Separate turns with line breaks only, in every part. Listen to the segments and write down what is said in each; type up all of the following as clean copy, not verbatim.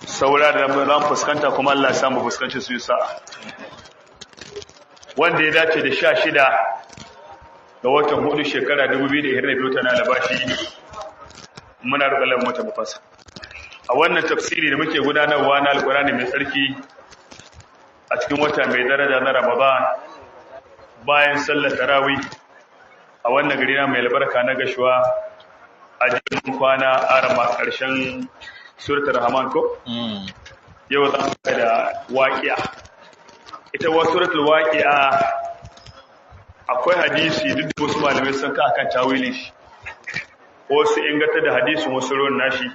Saura da za mu fuskanta kuma Allah ya samu fuskanci su yi sa'a. Wanda ya dace da 16 ga watan 4 shekara 2022 tana albashi, muna roƙon mata mafasa. A wannan tafsiri da muke gudanarwa na Alƙur'ani mai tsarki a cikin wata mai daraja na Ramadan, bayan sallar tarawih, a wannan gari na mai albarka na Gashuwa, a jikin kwana arama ƙarshen suratul Rahman ko? Yau za mu da Waqi'a. Ita wa suratul Waqi'a akwai hadisi, duk da wasu malamai sun ka akan tawili shi, wasu inganta da hadisin, wasu ruwan nashi.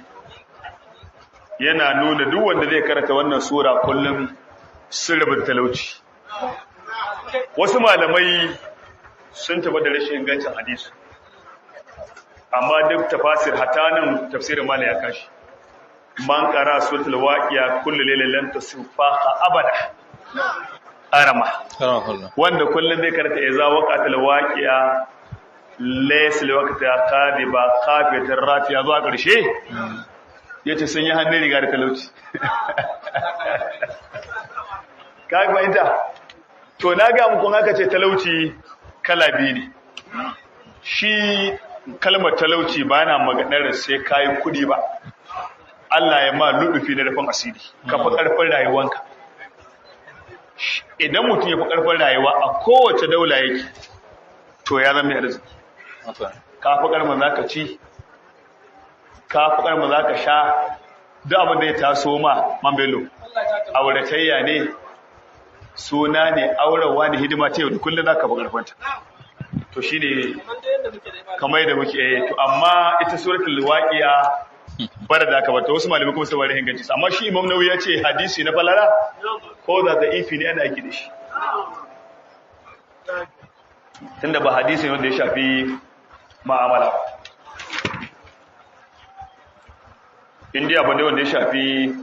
Yana nuna duk wanda zai karanta wannan sura kullum sun rubuta talauci. Wasu malamai sun taɓa da rashin ingancin hadisi, amma duk tafasir, hatta nan tafsirin mala ya kashi, man qara suratul Waqi'a kullu lailatin lan tasfaqa abada. Arama, wanda kullum zai karanta idza waqatil waqi'a laysa liwaqtiha qadiba qafiyatir rafiya zuwa ƙarshe, yace sun yi hannun riga da talauci. Ka fahimta? To, na ga muku, haka ce talauci kala biyu ne. Shi kalmar talauci ba na maganar sai kayi kudi ba. Allah ya ma ludufi na rufin asiri, ka fi karfin rayuwanka. Idan mutum ya fi karfin rayuwa a kowace daula yake, to ya zama arziki. Ka fi karfin za ka ci, ka fi karfin za ka sha, duk abin da ya taso ma mambelo, auratayya ne, suna ne, aurawa ne, hidima ta yau da kullum, za ka fi karfinta. To shi ne kamar da muke. To, amma ita suratul Waqi'a bara da aka bata, wasu malamai kuma su bari inganci, amma shi Imam Nawawi ya ce hadisi na falala ko da da'ifi ne ana aiki da shi, tunda ba hadisi ne wanda ya shafi ma'amala, indiya ba ne wanda ya shafi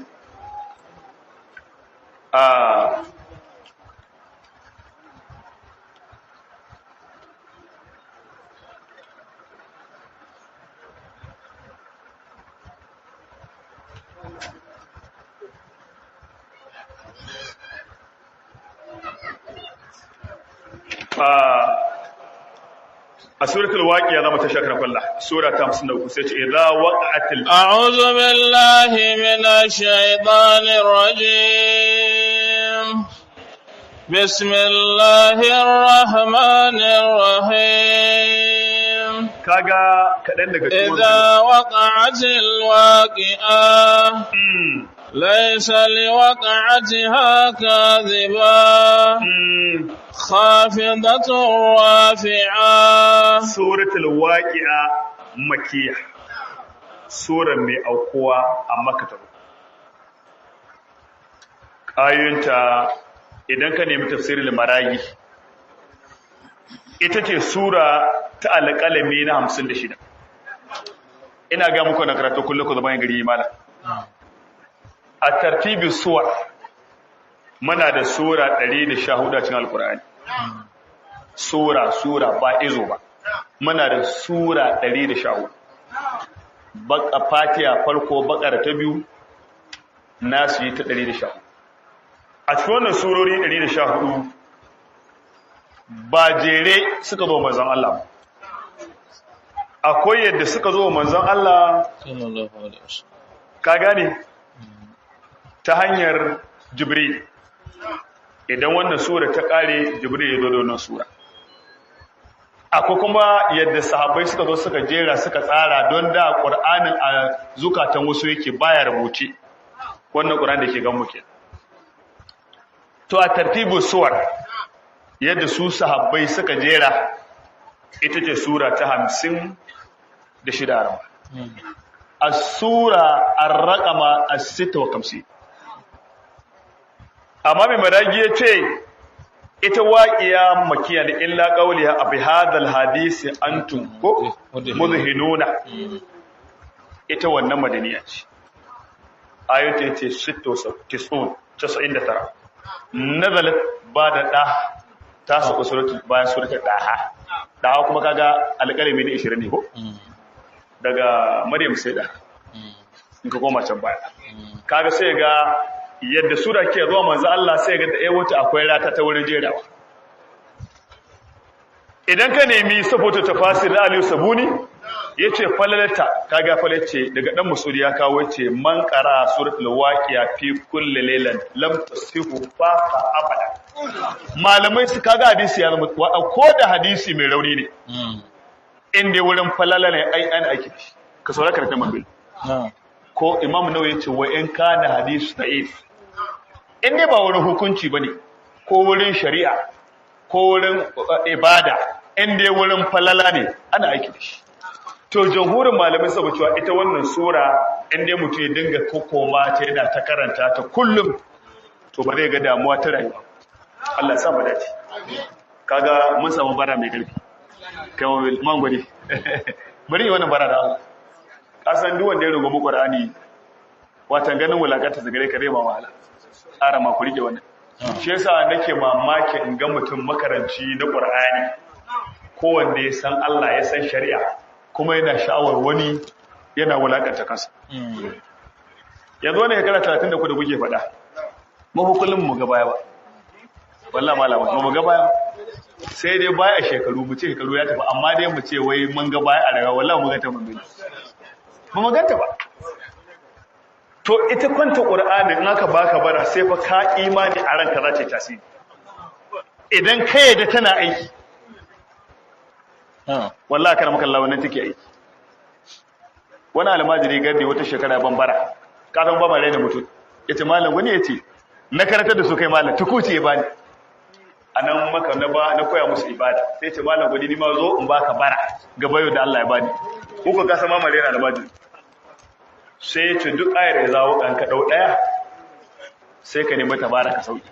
a suratul Waqi'a zamu tashi kan kwalla sura ta 53, sai ce idza waqa'atil
أعوذ بالله من الشيطان الرجيم. بسم الله الرحمن الرحيم.
Kaga kadan daga cikin
إذا وقعت الواقعة ليس لوقعتها كاذبة خافضة رافعة.
Suratul Waqi'a makkiya, sura mai aukuwa a Makka ta. Ayoyinta, idan ka nemi tafsirin Maragi, ita ce sura ta alƙalami na 56. Ina ga muku na karatu kullum ku zama gari mala. A tartibi suwar, muna da sura 114 a cikin Alkur'ani. Sura sura, ba izo ba, muna da sura 114. Baka Fatiha farko, Bakara ta biyu, nasu yi ta 114. A cikin wannan surori 114 ba jere suka zo manzon Allah. Akwai yadda suka zo manzon Allah, ka gane, ta hanyar Jibril. Idan wannan sura ta kare, Jibril ya zo da wannan sura. Akwai kuma yadda sahabbai suka zo suka jera, suka tsara, don da Qur'anin a zukatan wasu yake, baya rubuce. Wannan Qur'an da ke gan muke. To, a tartibu suwar, yadda su sahabbai suka jera, ita ce sura ta 56. As-sura ar-raqama as-56. Amma mai Maragi ya ce ita Waqi'a makiya da illa qawliha abi hadal hadisi antum ko mudhinuna, ita wannan madaniya ce. Ayatu yace 96, 99. Nazalat ba da da ta saka suratul, bayan suratul Daha. Daha kuma kaga alƙalami ne 20 ne ko, daga Maryam sai da in ka koma can baya. Kaga sai ga yadda sura ke zuwa manzo Allah sai ga da wata akwai rata ta wurin jerawa. Idan ka nemi saboda tafasir na Aliyu Sabuni yace falalata kaga falace daga dan Masudi ya kawo yace man qara suratul waqiya fi kulli laylan lam tasihu faqa abada. Malamai su kaga hadisi ya zama ko da hadisi mai rauni ne in dai wurin falala ne ai an aiki ka saurara karatun mabil ko Imam Nawawi yace wa in kana hadisu da'if, in dai ba wurin hukunci bane ko wurin shari'a ko wurin ibada, in dai wurin falala ne ana aiki da shi. To jamhurin malamai saboda cewa ita wannan sura in dai mutum ya dinga kokoma ta yana ta karanta ta kullum to ba zai ga damuwa ta rayuwa. Allah ya sa mu dace. Kaga mun samu bara mai karfi. Kai man gwadi. Bari yi wannan bara da Allah. Kasan duk wanda ya rungumi Qur'ani watan ganin wulakanta su gare ka zai ba wahala. Tsara ma ku rike wannan. Shi yasa nake mamaki in ga mutum makaranci na Qur'ani ko wanda ya san Allah ya san shari'a kuma yana sha'awar wani yana wulakanta kansa. Yanzu wannan shekara 33 da kuke faɗa. Mu fa kullum mu ga baya ba. Wallahi malama mu ga baya. Sai dai baya shekaru mu ce shekaru ya tafi amma dai mu ce wai mun ga baya a rayuwa wallahi mu ga ta mun gani. Ba mu ganta ba. To ita kwanta Qur'ani in aka baka bara sai fa ka imani a ranka za ta yi tasiri. Idan ka yadda tana aiki. Wallahi kana maka Allah wannan take aiki. Wani almajiri gardi wata shekara ban bara. Ka san ba ma raina mutum. Yace malam wani yace na karantar da su kai malam tukuci ya bani. Anan maka na ba na koya musu ibada. Sai yace malam gwani ni ma zo in baka bara gaba yau da Allah ya bani. Kuka ka san ma raina almajiri. Sai yace duk ayar ya zawo kan ka dau daya sai ka nemi tabaraka sauki.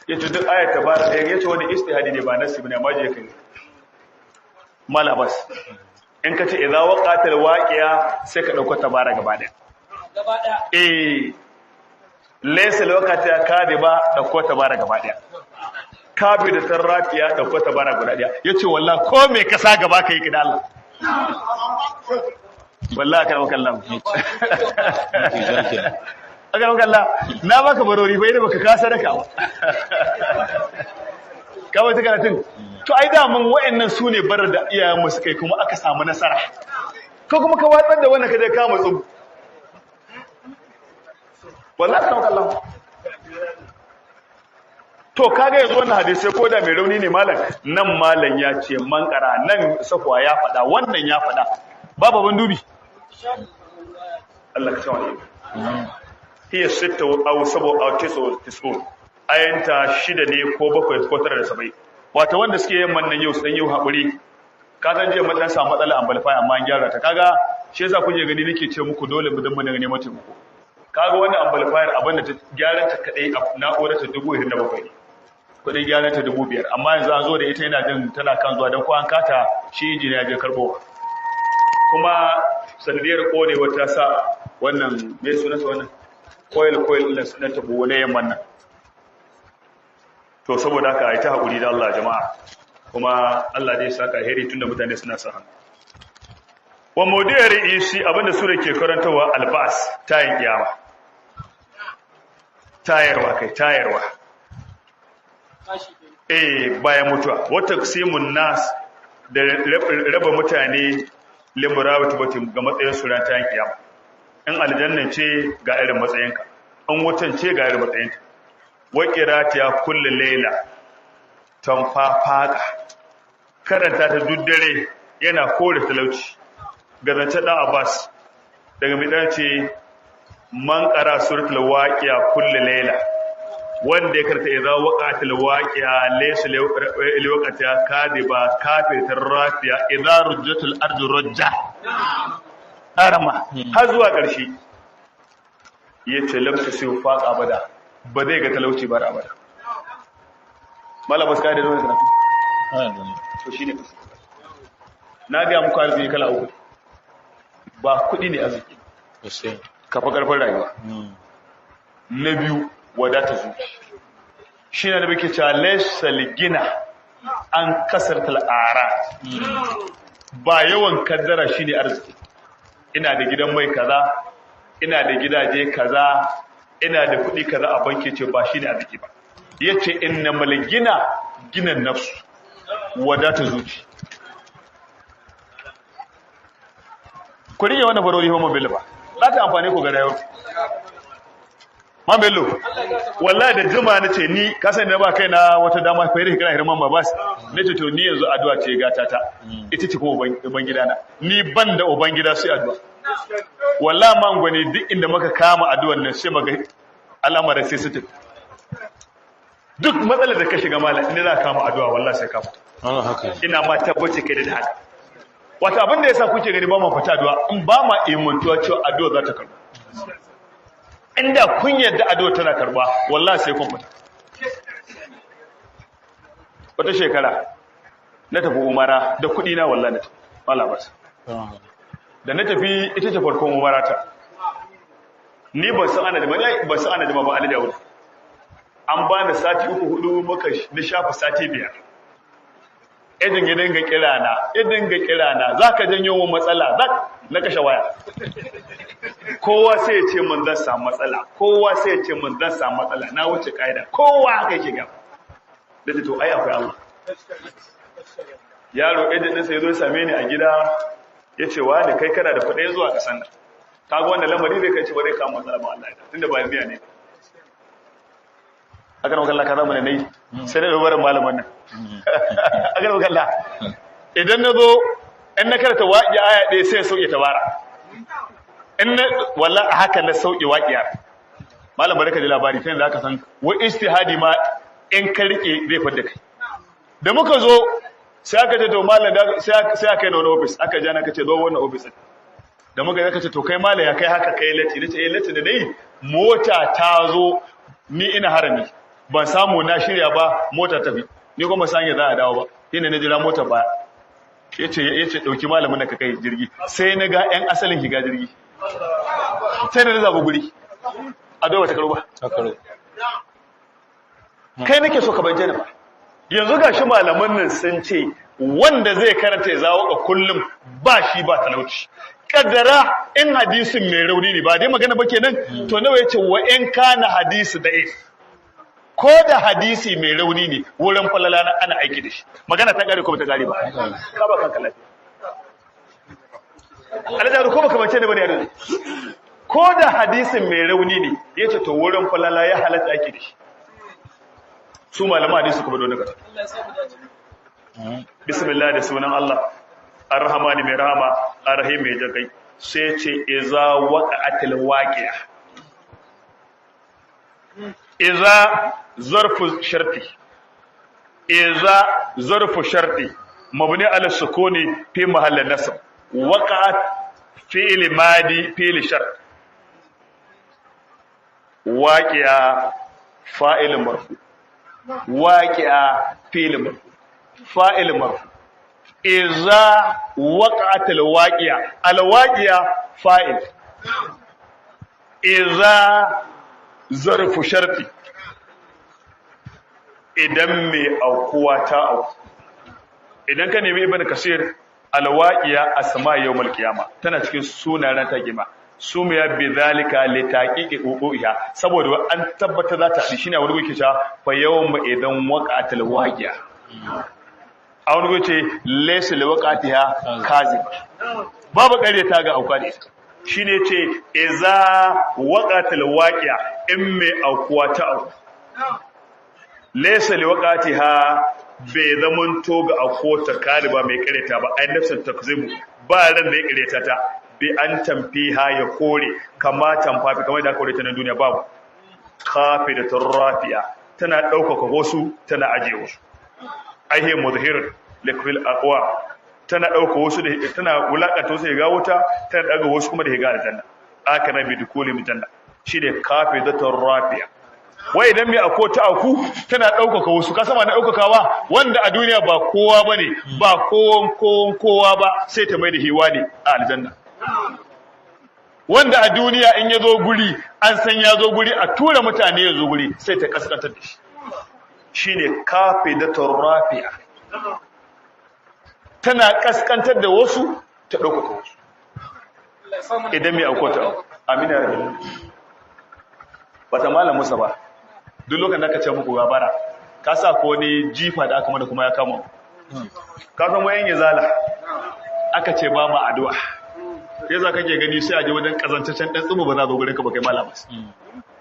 Yace duk ayar tabaraka yace wani istihadi ne ba nasi bane amma je kai. Malabas in ka ce idza waqatil waqiya sai ka dauko tabara gaba daya.
Gaba daya.
Eh laysa alwaqata kadiba dauko tabara gaba daya. Kabi da tarrafiya dauko tabara guda daya. Yace wallahi ko me ka sa gaba kai kida Allah. Wallahi kana makallam. Aka makalla na baka barori bai da baka ka sadaka ba. Ka bai ta karatun. To ai da mun wa'annan su ne barar da iyayenmu suka yi kuma aka samu nasara. Ko kuma ka watsar da wannan ka je ka matsu. Wallahi kana makallam. To kaga yanzu wannan hadisi ko da mai rauni ne malam nan malam ya ce mankara nan safwa ya faɗa wannan ya faɗa. Babu ban dubi. Allah ka tsawon. Hiya sitta aw sabu aw tisu tisu. Ayanta 6 ne ko 7 ko 9 da 70. Wato wanda suke yin mannan yau su dan yau hakuri. Ka san jiya mun dan samu matsala ambalfai amma an gyara ta. Kaga shi yasa kuke gani nake ce muku dole mu dan mu neman taimako. Kaga wannan ambalfayar abin da ta gyara ta kadai na'urar ta 27,000 ne. Kudin gyaran ta 5,000 amma yanzu an zo da ita yana jin tana kan zuwa don ko an kata shi injiniya je karbowa. Kuma sanadiyar konewa ta sa wannan me sunansa wannan coil coil din na tabo na yamman nan. To saboda haka ai ta hakuri da Allah jama'a. Kuma Allah dai saka alheri tunda mutane suna sa hannu. Wa mawdu'ar isi abinda sura ke karantawa albas tayin kiyama. Tayarwa kai tayarwa. Eh bayan mutuwa wa taqsimun nas da raba mutane limurawatu batin ga matsayin su ran tayin kiyama. In aljanna ce ga irin matsayinka, in wutan ce ga irin matsayinka. Wa qiratiya kullu layla tamfafaka karanta ta duk dare yana kore talauci. Ga zance dan Abbas daga mai dan ce man qara suratul waqiya kullu layla wanda ya karanta idza waqa'atil waqi'a laysa liwaqatiha kadiba kafirar rafiya idza rujjatul ardu rujja arama har zuwa ƙarshe yace lam tusiu faqa abada ba zai ga talauci ba abada. Malama ska da zuwa karatu to shine na ga muku arziki kala uku ba kudi ne arziki ka fa karfin rayuwa. Na biyu wadata zuci shi ne da muke cewa laysa ligina an kasarta al'ara ba yawan kaddara shine arziki. Ina da gidan mai kaza, Ina da gidaje kaza, ina da kuɗi kaza a banki, ce ba shine arziki ba. Yace innamal gina ginan nafsu, wadata zuci. Ku rike wannan farori fa Bello ba za ta amfane ku ga rayuwar Man Bello. Wallahi da jima na ce ni ka sani na ba kai na wata dama fa yare kira hirman babas, na ce to ni yanzu addu'a ce gata ta, ita ce kuma uban gida na, ni ban da uban gida sai addu'a. Wallahi man gwani duk inda muka kama addu'an nan sai muga al'amarin sai su tafi. Duk matsalar da ka shiga malam, inda za ka kama addu'a, wallahi sai ka fita.
Wannan haka.
Ina ma tabbace kai da haka. Wata abin da yasa kuke gani ba mu fita addu'a, in ba ma imantuwa cewa addu'a za ta karba. Inda kun yarda addu'a tana karba, wallahi sai kun fita. Wata shekara na tafi umara da kuɗi na, wallahi na tafi wala bas. Da na tafi, ita ce farkon umara ta. Ni ban san ana da ban san ana da ba Ali Dawud. An ba ni sati 3, 4, muka na shafa sati 5. Edin ya dinga kira na, ya dinga kira na, zaka janyo mu matsala, zak na kashe waya. Kowa sai ya ce mun zan samu matsala, kowa sai ya ce mun zan samu matsala, na wuce kaida, kowa haka yake ga. Da to ai akwai Allah. Yaro edin ɗinsa ya zo ya same ni a gida, ya ce wa da kai kana da kuɗi zuwa kasan nan. Kaga wannan lamari zai kai ci ba zai kama matsala ba, Allah ya tunda ba biya ne. Aka nan kalla kaza mana nayi sai na barin malaman nan. Aka nan kalla idan na zo in na karanta waƙi aya ɗaya sai sauke tabara. In na wallahi haka na sauke waƙiya. Malam, barka da labari kai da aka san wa ijtihadi ma in ka rike zai fadda kai. Da muka zo sai aka ce to malam, sai aka yi na wani office, aka ja na ka ce zo wannan office din. Da muka yi aka ce to kai malam, ya kai haka kai latti? Nace eh, latti da nayi mota ta zo, ni ina harami ban samu na shirya ba, mota tafi, ni kuma san ya za a dawo ba, shine na jira mota ba. Yace dauki malamin da ka kai jirgi. Sai na ga yan asalin higa jirgi, sai na zaba guri a dole ta karo ba.
Ta karo.
Kai nake so ka bayyana ba. Yanzu gashi malaman nan sun ce wanda zai karanta ya zawo a kullum ba shi ba talauci. Kaddara in hadisin mai rauni ne, ba dai magana ba kenan. To nawa yace wa in kana hadisi da'if, ko da hadisi mai rauni ne wurin falala na ana aiki da shi. Magana ta kare ko ba ta kare ba? Ka ba kanka lafiya. Alhaji, ko baka bace ne bane yanzu? Ko da hadisin mai rauni ne, yace to wurin falala ya halatta aiki da shi. Su malama hadisi kuma don haka. Bismillah, da sunan Allah Arrahmani mai rahama, Arrahim mai jakai. Sai ce iza waqa'atil waqi'a. Iza zarfu sharti, iza zarfu sharti mabni ala sukuni fi mahallin nasb, waqa'at fi'l madi fi'l shart, waqi'a fa'il marfu, waqi'a fi'l marfu fa'il marfu. Iza waqa'at alwaqi'a, alwaqi'a fa'il, iza zarfu sharti. Idan mai aukuwa ta auku. Idan ka nemi Ibn Kasir, alwaqi'a asma yawmal qiyama, tana cikin sunayen ta kima sumiya bi zalika li taqiqi uqiha, saboda an tabbata za ta shine wani guri cewa fa yawma idan waqa'atil waqi'a, a wani guri ce laysa li waqatiha kazib, babu ƙarya ga auka da ita. Shine ce iza waqatil waqi'a, in mai aukuwa ta auku, laysa li waqatiha, bai zamanto ga auko ta kariba mai ƙaryata ba, ai nafsin takzibu, ba ran da ya ƙaryata ta bi an tamfiha, ya kore kama tamfafi, kamar da aka kore ta na duniya, babu. Khafidatur rafi'a, tana ɗaukaka wasu, tana ajiye wasu. Aihe mudhir likfil aqwa, tana ɗauka wasu da tana wulakanta wasu ga wuta, tana daga wasu kuma da higa aljanna. Aka nabi dukuli mujanna, shine kafidatur rafi'a. Wai idan mai ako ta aku, tana ɗaukaka wasu, ka sama na ɗaukakawa wanda a duniya ba kowa bane, ba kowan kowan kowa ba, sai ta mai da hiwa ne a aljanna. Wanda a duniya in ya zo guri an san ya zo guri, a tura mutane ya zo guri, sai ta kaskantar da shi. Shine kafidatur rafi'a, tana kaskantar da wasu, ta ɗaukaka wasu. Idan mai auko ta auku. Amin ya rabbi. Bata malam Musa ba. Duk lokacin da aka ce muku gabara, ka sa ko ne jifa da aka mana kuma ya kama. Ka san wayan izala. Aka ce ba mu addu'a. Sai za kake gani sai a je wajen kazantaccen dan tsubu ba za zo gurin ka ba kai malam.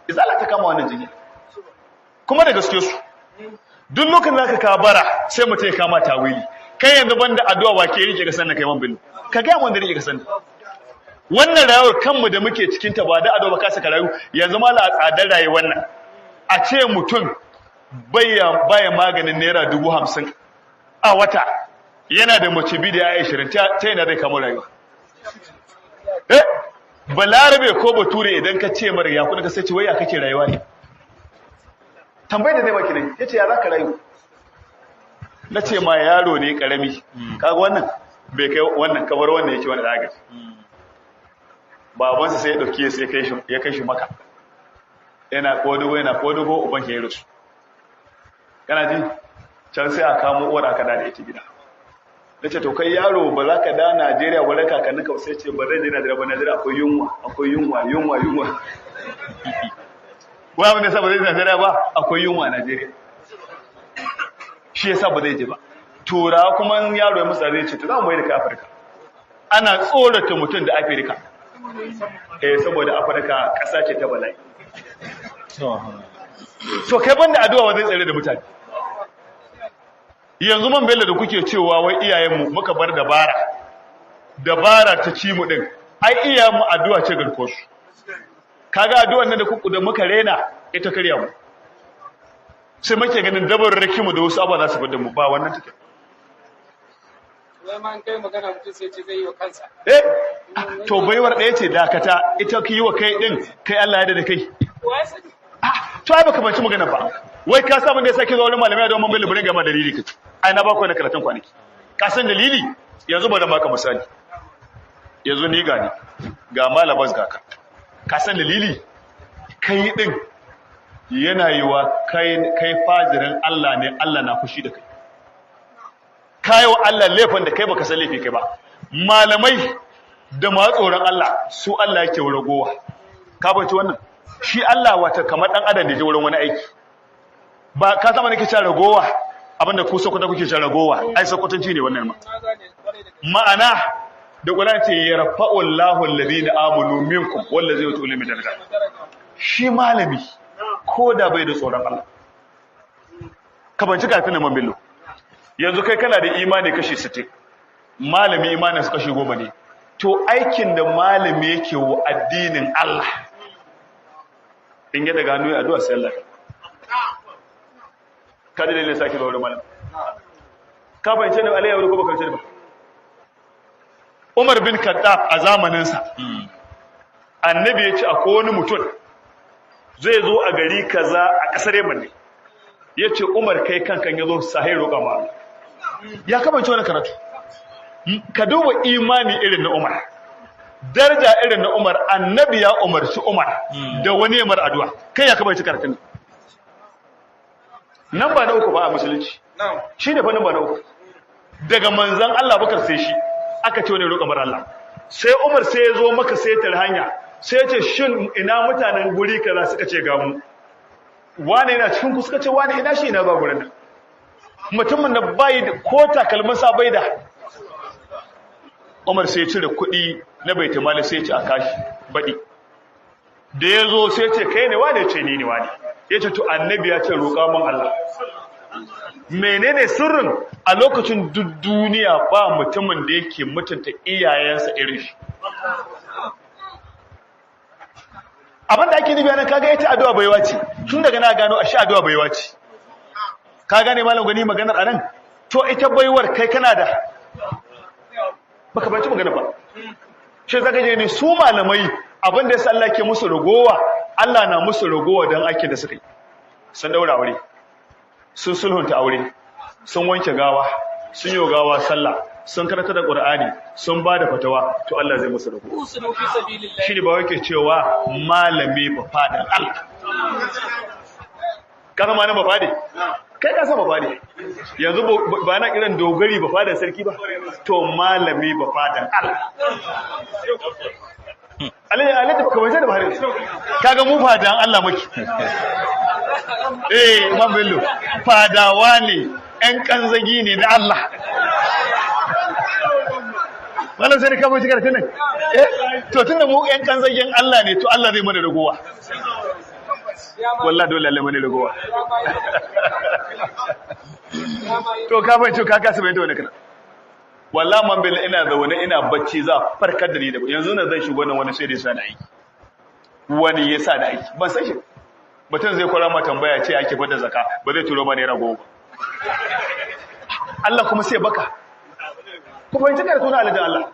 Izala ta kama wannan jini. Kuma da gaske su. Duk lokacin da aka ka bara sai mutum ya kama tawili. Kai yanzu banda addu'a wa ke rike ka sannan kai man billu. Ka ga mun da rike ka sannan. Wannan rayuwar kanmu da muke cikin ta ba da ado ba ka saka rayu yanzu ma la tsadar rayuwar nan a ce mutum baya maganin naira 50,000 a wata yana da mace bi da ya 20 ta yana zai kama rayuwa. Eh, balarabe ko bature idan ka ce mara ya kuna ka sai ce wai ya kake rayuwa ne, tambayar da zai maki ne yace ya zaka rayu. Na ce ma yaro ne karami, kaga wannan bai kai wannan kamar wannan yake wannan zaka babansa sai ya dauke sai ya kai shi maka, yana kodugo yana kodugo uban shi ya rusu. Kana ji can sai a kamo uwar aka da ita gida. Nace to kai yaro ba za ka da Najeriya ba kakannin ka sai ce ba zai je Najeriya ba, Najeriya akwai yunwa, akwai yunwa, yunwa, yunwa. Wai abin da yasa ba zai je Najeriya ba, akwai yunwa a Najeriya, shi yasa ba zai je ba. Tura kuma yaro ya musa zai ce to za mu yi da kai Afirka. Ana tsorata mutum da Afirka. Eh, saboda Afirka ƙasa ce ta bala'i. To kai banda addu'a wa zai tsare da mutane. Yanzu man bello da kuke cewa wai iyayenmu muka bar dabara, dabara ta ci mu din, ai iyayenmu addu'a ce garko su. Kaga addu'an nan da kuku da muka rena ita karya mu. Sai muke ganin dabararki mu da wasu abubuwa za su fada mu ba wannan take.
Wai ma an kai magana mutum sai ce zai yi wa kansa.
Eh, to baiwar ɗaya ce dakata, ita ki yi wa kai ɗin, kai Allah ya da kai.
Wa ya sani?
Ah, to ai baka banci magana ba. Wai ka samu da yasa ki zo wurin malamai da mun bai luburin gama dalili kace. Ai na ba ku na karatun kwanaki. Ka san dalili? Yanzu bari baka misali. Yanzu ni ga ni, ga malabas ga ka. Ka san dalili? Kai ɗin yana yiwa kai kai fajirin Allah ne, Allah na fushi da kai. Kayo Allah laifin da kai baka san laifi kai ba. Malamai da ma tsoron Allah su Allah yake ragowa. Ka bace wannan? Shi Allah wata kamar dan adam da je wurin wani aiki. Ba ka sama nake cewa ragowa, abinda ku sokoto kuke cewa ragowa, ai sokotanci ne wannan ma.
Na gane kwarai da gaske.
Ma'ana da Qur'ani ce yarfa'u Allahu alladhina amanu minkum wallazina utul ilma daraja. Shi malami ko da bai da tsoron Allah. Ka banci kafin nan bello. Yanzu kai kana da imani kashi 60, malami imanin su kashi 10 ne. To aikin da malami yake wa addinin Allah in ya daga hannu ya addu'a sai Allah ka da dalilin sake zuwa wurin malam. Ka fahimce ni alayya ko baka fahimce ni ba? Umar bin Khattab a zamaninsa annabi ya ce akwai wani mutum zai zo a gari kaza a kasar Yaman ne. Ya ce Umar kai kankan ya zo sahi roƙa ma Allah. Ya kamance wani karatu. Ka duba imani irin na Umar, daraja irin na Umar, annabi ya umarci Umar da wani yamar addu'a. Kai ya kamance karatun nan ba na uku ba a musulunci. Shi ne fa nan ba na uku. Daga manzan Allah bakar sai shi aka ce wani roƙa mar Allah. Sai Umar sai ya zo maka sai ya tare hanya sai ya ce shin ina mutanen guri kaza suka ce ga mu. Wane yana cikin ku suka ce wane ina shi ina ba gurin nan. Mutumin da bai da ko takalmin sa bai da. Umar sai ya cire kuɗi na baitul mali sai ya ce a kashi baɗi. Da ya zo sai ya ce kai ne wane ce ni ne wane. Ya ce to annabi ya ce roƙa mun Allah. Menene sirrin a lokacin duk duniya ba mutumin da yake mutunta iyayensa irin shi. Abin da ake nufi anan kaga ita addu'a baiwa ce, tun daga na gano ashe addu'a baiwa ce. Ka gane malam gani maganar anan? To ita baiwar kai kana da baka bace magana ba. Shi zaka je ne su malamai abin da yasa Allah ke musu ragowa, Allah na musu ragowa dan aikin da suka yi. Sun daura aure, sun sulhunta aure, sun wanke gawa, sun yi gawa sallah, sun karanta da Qur'ani, sun ba da fatawa, to Allah zai musu ragowa.
Usulu fi sabilillah.
Shi ne ba wake cewa malami ba fadan Allah. Ka zama nan ba fade? Kai ka san ba fade. Yanzu ba na kiran dogari ba fadan sarki ba? To malami ba fadan Allah. Alhaji, Alhaji, baka bace da Buhari. Kaga mu fadan Allah muke. Eh, Imam Bello, fadawa ne, ƴan kanzagi ne na Allah. Malam, sai ka bace karatun nan. Eh, to tunda mu ƴan kanzagin Allah ne, to Allah zai mana ragowa. Wallahi dole Allah mana ragowa. To ka fahimci, ka kasa bai da wani kana. Wallahi man Bello, ina zaune ina bacci za a farkar da ni da yanzu na zan shigo nan, wani sai da ya sa ni aiki. Wani ya sa ni aiki. Ban san shi ba. Mutum zai kwara ma tambaya ce ake fada zaka, ba zai turo ma ₦10 ba. Allah kuma sai baka. Ku fahimci karatu na alajin Allah.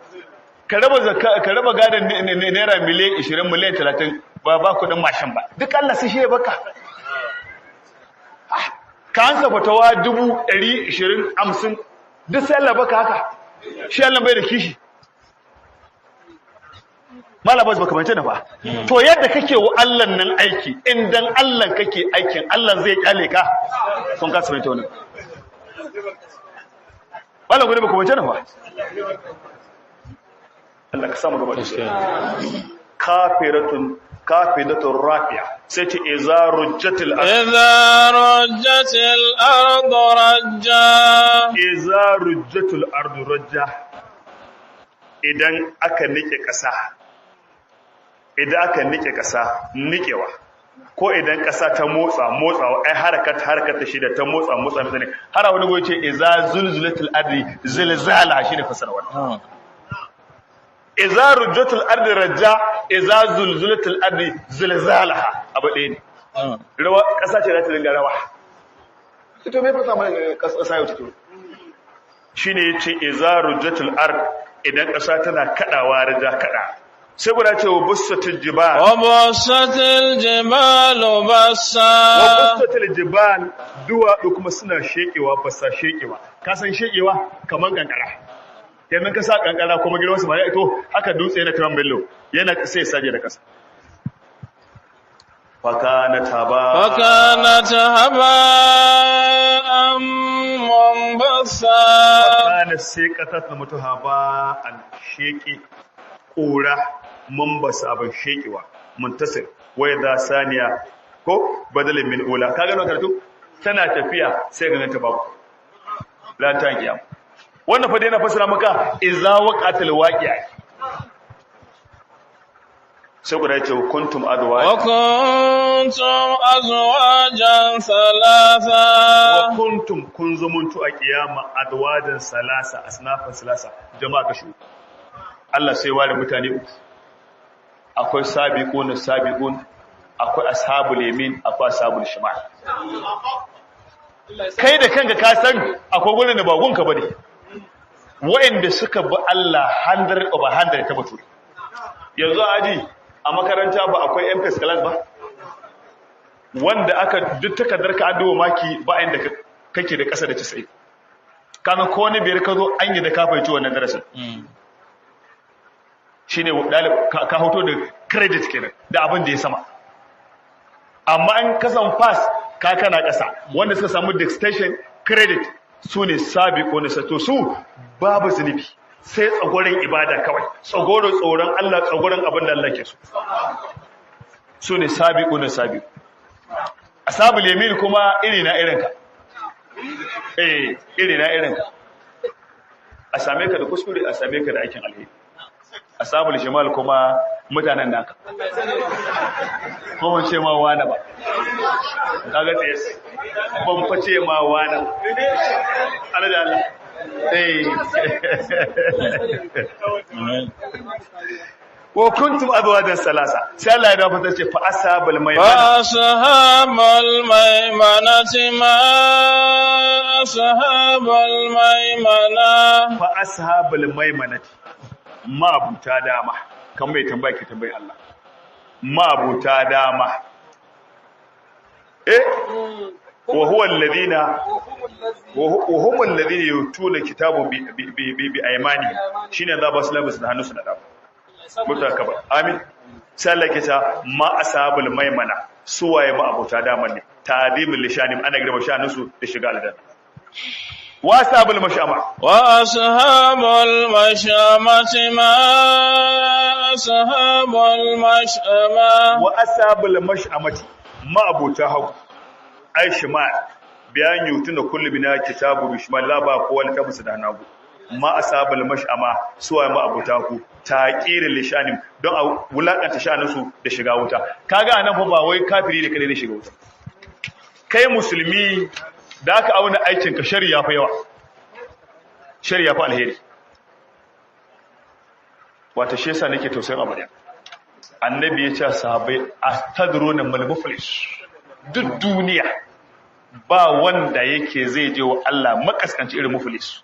Ka raba zakka, ka raba gadon ₦20 miliyan, miliyan 30, ba kudin mashin ba. Duk Allah sai shi ya baka. Ah, ka ansa fatawa 120,000, 50, duk sai Allah baka haka. Shi Allah bai da kishi. Malabas, baka bace na ba. To yadda kake wa Allah nan aiki, in dan Allah kake aikin, Allah zai kyale ka. Sun kasa mai wannan. Malam gudu, baka bace na ba. Allah ka samu gaba da shi. Kafiratun kafidatun rafi'a, sai ce iza rujjatil ard.
إذا رجت الأرض رجا.
Iza rujjatul ardu rajja, idan aka nike ƙasa, idan aka nike ƙasa nikewa, ko idan ƙasa ta motsa motsawa, ai harakat harakat shi da ta motsa motsa mutane har wani goyi ce iza zulzulatul ardi zilzala, shine fasara wannan. Iza rujjatul ardi rajja, iza zulzulatul ardi zilzalaha, abu ɗaya ne. Rawa, ƙasa ce za ta dinga rawa. Ito me fasa mana ƙasa yau take? Shine yace iza rujjatul ard, idan ƙasa tana kadawa, raja kada, sai guda ce wa bussatul jibal.
وبست الجبال بسا.
Wa bussatul jibal, duwatsu kuma suna shekewa, basa shekewa. Ka san shekewa? Kamar kankara. Yanzu ka sa kankara kuma girman su ba ya ito haka, dutse yana turan bello yana sai ya saje da kasa. Faka taba.
فكانت هباء منبثا.
Kana sai kasa ta mutu haba an sheke kura, mun basu abin shekewa, muntasir wai da saniya ko badalin min ula. Ka gano karatu tana tafiya, sai ga ta babu la ta kiyam. Wannan fa dai na fasara maka iza waqatil waqi'a. Sai guda ce kuntum adwa.
وكنتم أزواجا ثلاثة.
Wa kuntum, kun zumuntu a kiyama, azwajan salasa, asnafan salasa, jama'a kashi uku. Allah sai ware mutane uku: akwai sabiqun sabiqun, akwai ashabul yamin, akwai ashabul shimal. Kai da kanka ka san akwai gurin da ba gunka bane. Wa'anda suka bi Allah 100 over 100 ta bature. Yanzu a aji a makaranta ba akwai MPS class ba, wanda aka duk takardar ka an duba maki, ba inda kake da ƙasa da 90. Kana ko wani biyar ka zo, an yi da ka fahimci wannan darasin, shine dalib ka hoto da credit kenan da abin da ya sama. Amma an kasan pass, ka kana ƙasa. Wanda suka samu distinction credit su ne sabiqo ne sato, su babu zunubi sai tsagorin ibada kawai, tsagorin tsoron Allah, tsagorin abin da Allah ke so, su ne sabiqo ne sabiqo. Ashabul yamin kuma iri na irinka, eh, iri na irinka, a same ka da kuskure, a same ka da aikin alheri. Ashabul shimal kuma mutanen naka, ko ban ce ma wani ba, kaga tsaye, ban fa ce ma wani ba. Allah da Allah, eh, wa kuntum azwajan salasa. Sai Allah ya dafa ta ce fa ashabul maimana.
فأصحاب الميمنة ما أصحاب الميمنة.
Fa ashabul maimanati, ma abuta dama, kan mai tambaya ke tambayi Allah, ma abuta dama, eh, wa huwa alladhina wa hum alladhina yutuna kitabu bi aymanihim, shine za ba su labis da hannunsu na dama mutaka ba. Amin. Sai Allah ke ta ma ashabul maimana, suwaye ma abuta dama ne? Ta'dimul lishanim, ana girma shaninsu da shiga aljanna. Wa ashabul mashama.
وأصحاب المشأمة ما أصحاب المشأمة
Wa ashabul mash'amati, ma'abuta hagu, ai shimal, bayan yutuna kullu bina kitabu bishmal, la ba kowa littafin su da nagu. Ma ashabul mash'ama, suwa ma'abuta ku taqiril lishanim, don a wulakanta sha'anin su da shiga wuta. Kaga anan fa ba wai kafiri ne kadai da shiga wuta. Kai musulmi da aka auna aikin ka, shari'a fa yawa, shari'a fa alheri. Wata shi yasa nake tausayin amarya. Annabi ya ce sahabbai, astadruna mal muflis? Duk duniya ba wanda yake zai je wa Allah makaskanci irin muflis.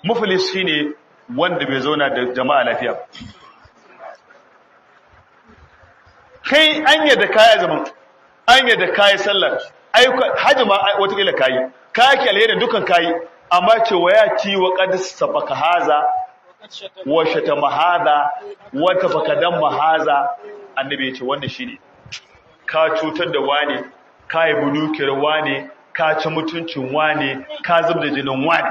Muflis shine wanda bai zauna da jama'a lafiya ba. Kai an yadda kaya zaman, an yadda kayi sallar, ayyuka hajji ma watakila kayi, kayi ki alherin dukan kayi, amma ce wa ya ci wa qad sabaka haza wa shatama haza wa tafakadan mahaza. Annabi ya ce wannan shine ka cutar da wane, ka yi dukiyar wane, ka ci mutuncin wane, ka zub da jinin wane.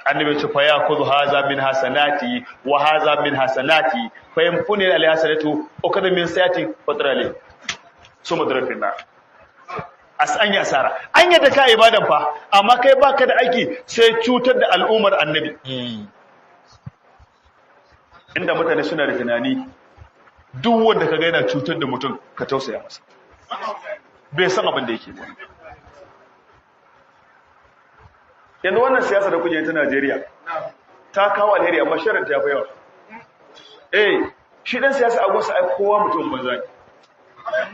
Annabi ya ce fa ya kuzu haza min hasanati wa haza min hasanati, fa yanfuni al hasanatu ukada min sayati fatrale suma darafin na as an yi asara. An yadda ka ibadan fa, amma kai baka da aiki sai cutar da al'ummar annabi. Inda mutane suna da tunani, duk wanda ka ga yana cutar da mutum, ka tausaya masa, bai san abin da yake ba. Yanzu wannan siyasa da kuke ta Najeriya ta kawo alheri, amma sharrin ta fi yawa. Eh, shi dan siyasa a gunsa ai kowa mutum banza ne.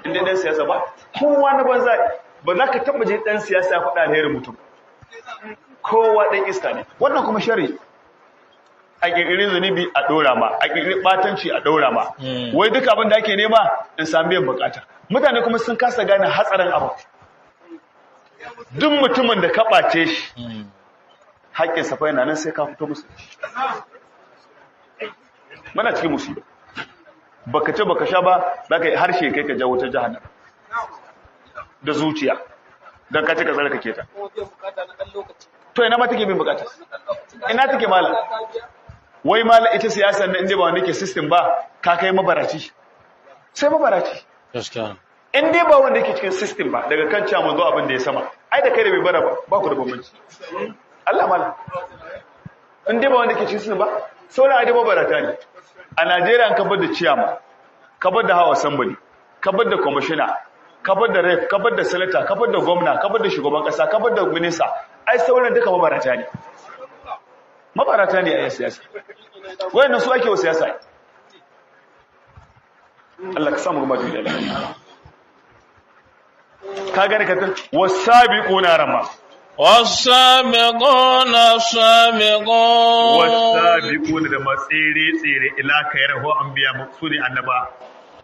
Inda dan siyasa ba kowa na banza ne, ba za ka taba je dan siyasa ya faɗa alherin mutum. Kowa dan iska ne. Wannan kuma sharri, a ƙirƙiri zunubi a ɗora ma, a ƙirƙiri ɓatanci a ɗora ma. Wai duk abin da ake nema in sami biyan bukata. Mutane kuma sun kasa gane hatsarin abu. Duk mutumin da ka ɓace shi, haƙƙin sa fa yana nan, sai ka fito musu. Muna cikin musiba. Baka ce baka sha ba, za ka yi harshe kai ka jawo ta jahannam da zuciya don ka ce ka tsarkake ta.
Kuma biyan bukata na ɗan lokaci.
To ina ma take bin bukata? Ina take, malam? Wai malam, ita siyasar nan, inda ba wanda ke system ba, ka kai mabaraci sai mabaraci.
Gaskiya.
In dai ba wanda yake cikin system ba, daga kan cewa zo abin da ya sama, ai da kai da bai bara ba, ba ku da bambanci. Allah malam, in dai ba wanda yake cikin system ba, sauran ai dai mabarata ne. A Najeriya an kabar da chairman, kabar da house assembly, kabar da commissioner, kabar da rep, kabar da senator, kabar da gwamna, kabar da shugaban kasa, kabar da minista, ai sauran duka mabarata ne. Mabarata ne a siyasa. Wayannan su ake wa siyasa. Allah ka samu gama duniya lafiya. Ka gane ka wasabiquna rama.
والسابقون السابقون.
Wasabiquna, da matsere tsere, ila kayar ho anbiya, maksudi annaba,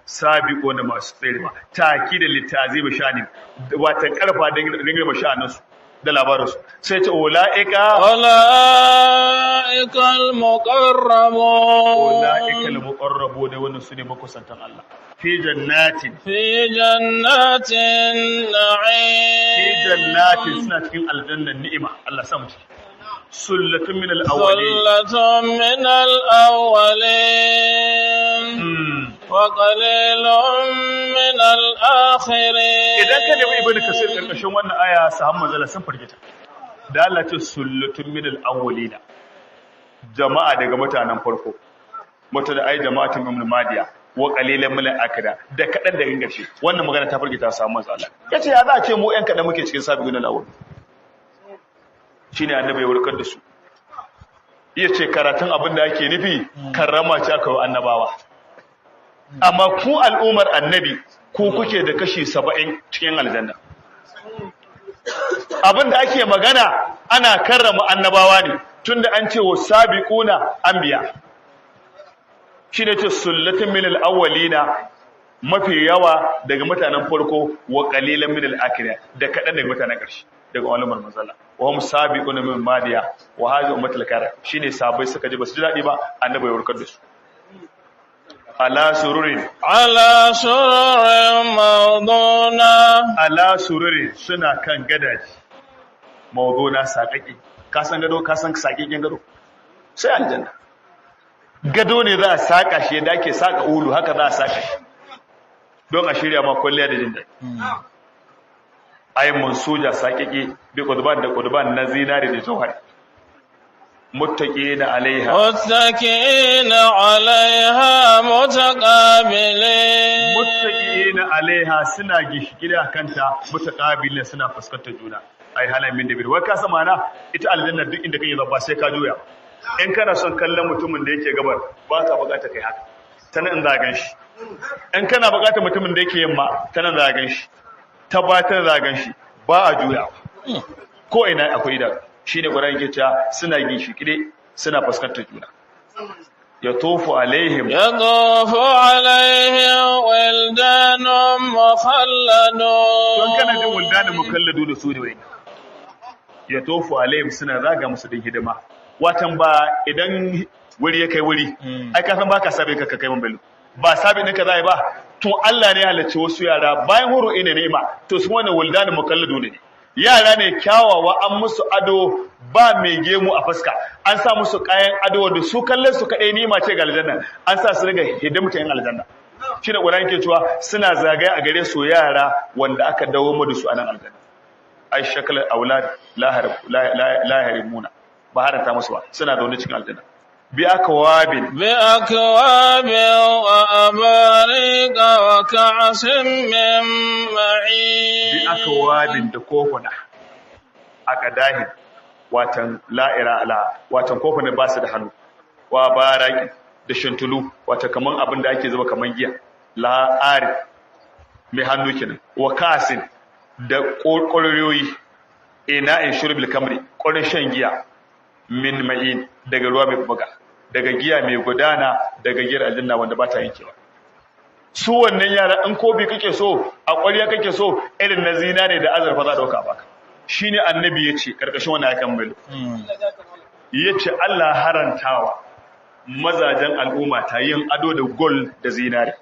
sabiquna masu tsere ba taki da litazibi shani, wata karfa da girma sha'anin su da labarin su, sai ce ulaika.
أولئك المقربون.
Ulaika almuqarrabun, wannan su ne makusantan Allah, fi jannatin.
في جنات النعيم.
Fi jannatin, suna cikin aljannan ni'ima, Allah sa mu ciki, sullatun min al-awwalin.
ثلة من الأولين وقليل من الآخرين.
Idan ka nemi Ibnu Kasir karkashin wannan aya, sahabban manzala sun fargita da Allah ce sullatun min al-awwalina, jama'a daga mutanen farko, mutane ai jama'atun min madiya, wa qalilan min al-akhira, da kadan da gangace. Wannan magana ta fargita sahabban manzala, yace ya za a ce mu yan kadan muke cikin sabiqun al-awwal? Shine annabi ya warkar da su, yace karatun abin da ake nufi, karrama ce aka yi annabawa, amma ku al'ummar annabi ku kuke da kashi 70 cikin aljanna. Abin da ake magana, ana karrama annabawa ne, tunda an ce wa sabiquna anbiya. Shine ce sullatin min al-awwalina, mafi yawa daga mutanen farko, wa qalilan min al-akhirah, da kadan daga mutanen ƙarshe, daga al'ummar manzala, wa hum sabiquna min madiya wa hadhihi ummatul kara. Shine sabai suka ji basu ji dadi ba, annabi ya warkar da su. Ala sururin.
على سرر موضونة.
Ala sururin, suna kan gadaji, mawduna, saƙaƙi. Ka san gado, ka san saƙaƙin gado, sai aljanna. Gado ne za a saka shi yadda ake saka ulu, haka za a saka shi don a shirya ma kwalliya da jin daɗi. Ai mansuja saƙiƙi bi qudban, da qudban na zinari da jauhari, muttaqina alaiha.
متكئين عليها متقابلين.
Muttaqina alaiha, suna gishgida kanta, mutaqabilin, suna fuskantar juna. Ai halan min dabir wai ka san mana ita aljanna duk inda kake ba sai ka juya. In kana son kallon mutumin da yake gabar, ba ka bukata kai haka, ta nan za gan shi. In kana bukatar mutumin da yake yamma, ta nan za gan shi, ta ba ta za gan shi, ba a juyawa. Ko ina akwai idanu. Shine Qur'ani yake cewa suna gishgide, suna fuskantar juna. Yatufu alaihim.
يطوف عليهم ولدان مخلدون.
Don kana jin wuldanin mukalladu da su ne wai yatufu alaihim, suna zaga musu din hidima. Watan ba idan wuri ya kai wuri, ai ka san baka sabe ka kai man bello, ba sabe ɗinka za a yi ba. To Allah ne ya halarci wasu yara bayan horo ina ni'ima. To su wannan wuldanin mukalladu ne, yara ne kyawawa, an musu ado, ba mai gemu a fuska, an sa musu kayan ado wanda su kallon su kaɗai ni'ima ce ga aljanna. An sa su riga hidimta yan aljanna. Shi ne Qur'ani ke cewa suna zagaye a gare su yara wanda aka dawo mu da su a nan aljanna. Ai shakal aulad la la harimuna, ba haranta musu ba, suna zaune cikin aljanna bi akwabin.
بأكواب وأباريق وكأس من معين.
Bi akwabin, da kofuna, aqdahin, watan la'ira la, watan kofuna ba su da hannu, wa baraki, da shantulu, wata kaman abin da ake zuba kaman giya, la'ari mai hannu kenan, wa kasin, da ƙwarƙwaryoyi, ina in shurbil kamri, ƙwarin shan giya, min ma'in, daga ruwa mai buga, daga giya mai gudana, daga giyar aljanna wanda ba ta yankewa. Su wannan yara, in kofi kake so, a ƙwarya kake so, irin na zinare da azurfa za a ɗauka baka. Shine annabi ya ce ƙarƙashin wannan akan mai ya ce Allah harantawa mazajen al'umma ta yin ado da gold da zinare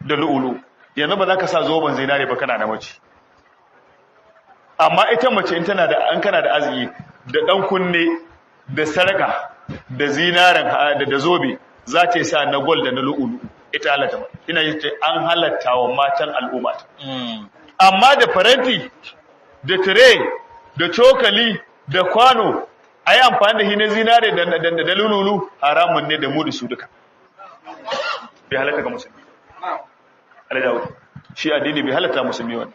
da lu'ulu. Yanzu ba za ka sa zoben zinare ba kana da mace, amma ita mace in tana da an kana da arziki, da dan kunne da sarka da zinaren da zobe za ta yi sa na gold da na lu'ulu. Ita halatta ba ina yi ce an halatta wa matan al'umma ta, amma da faranti da tire da cokali da kwano a yi amfani da shi na zinare da lululu, haramun ne da mu da su duka, bai halatta ga musulmi. Alhaji, shi addini bai halatta musulmi wani.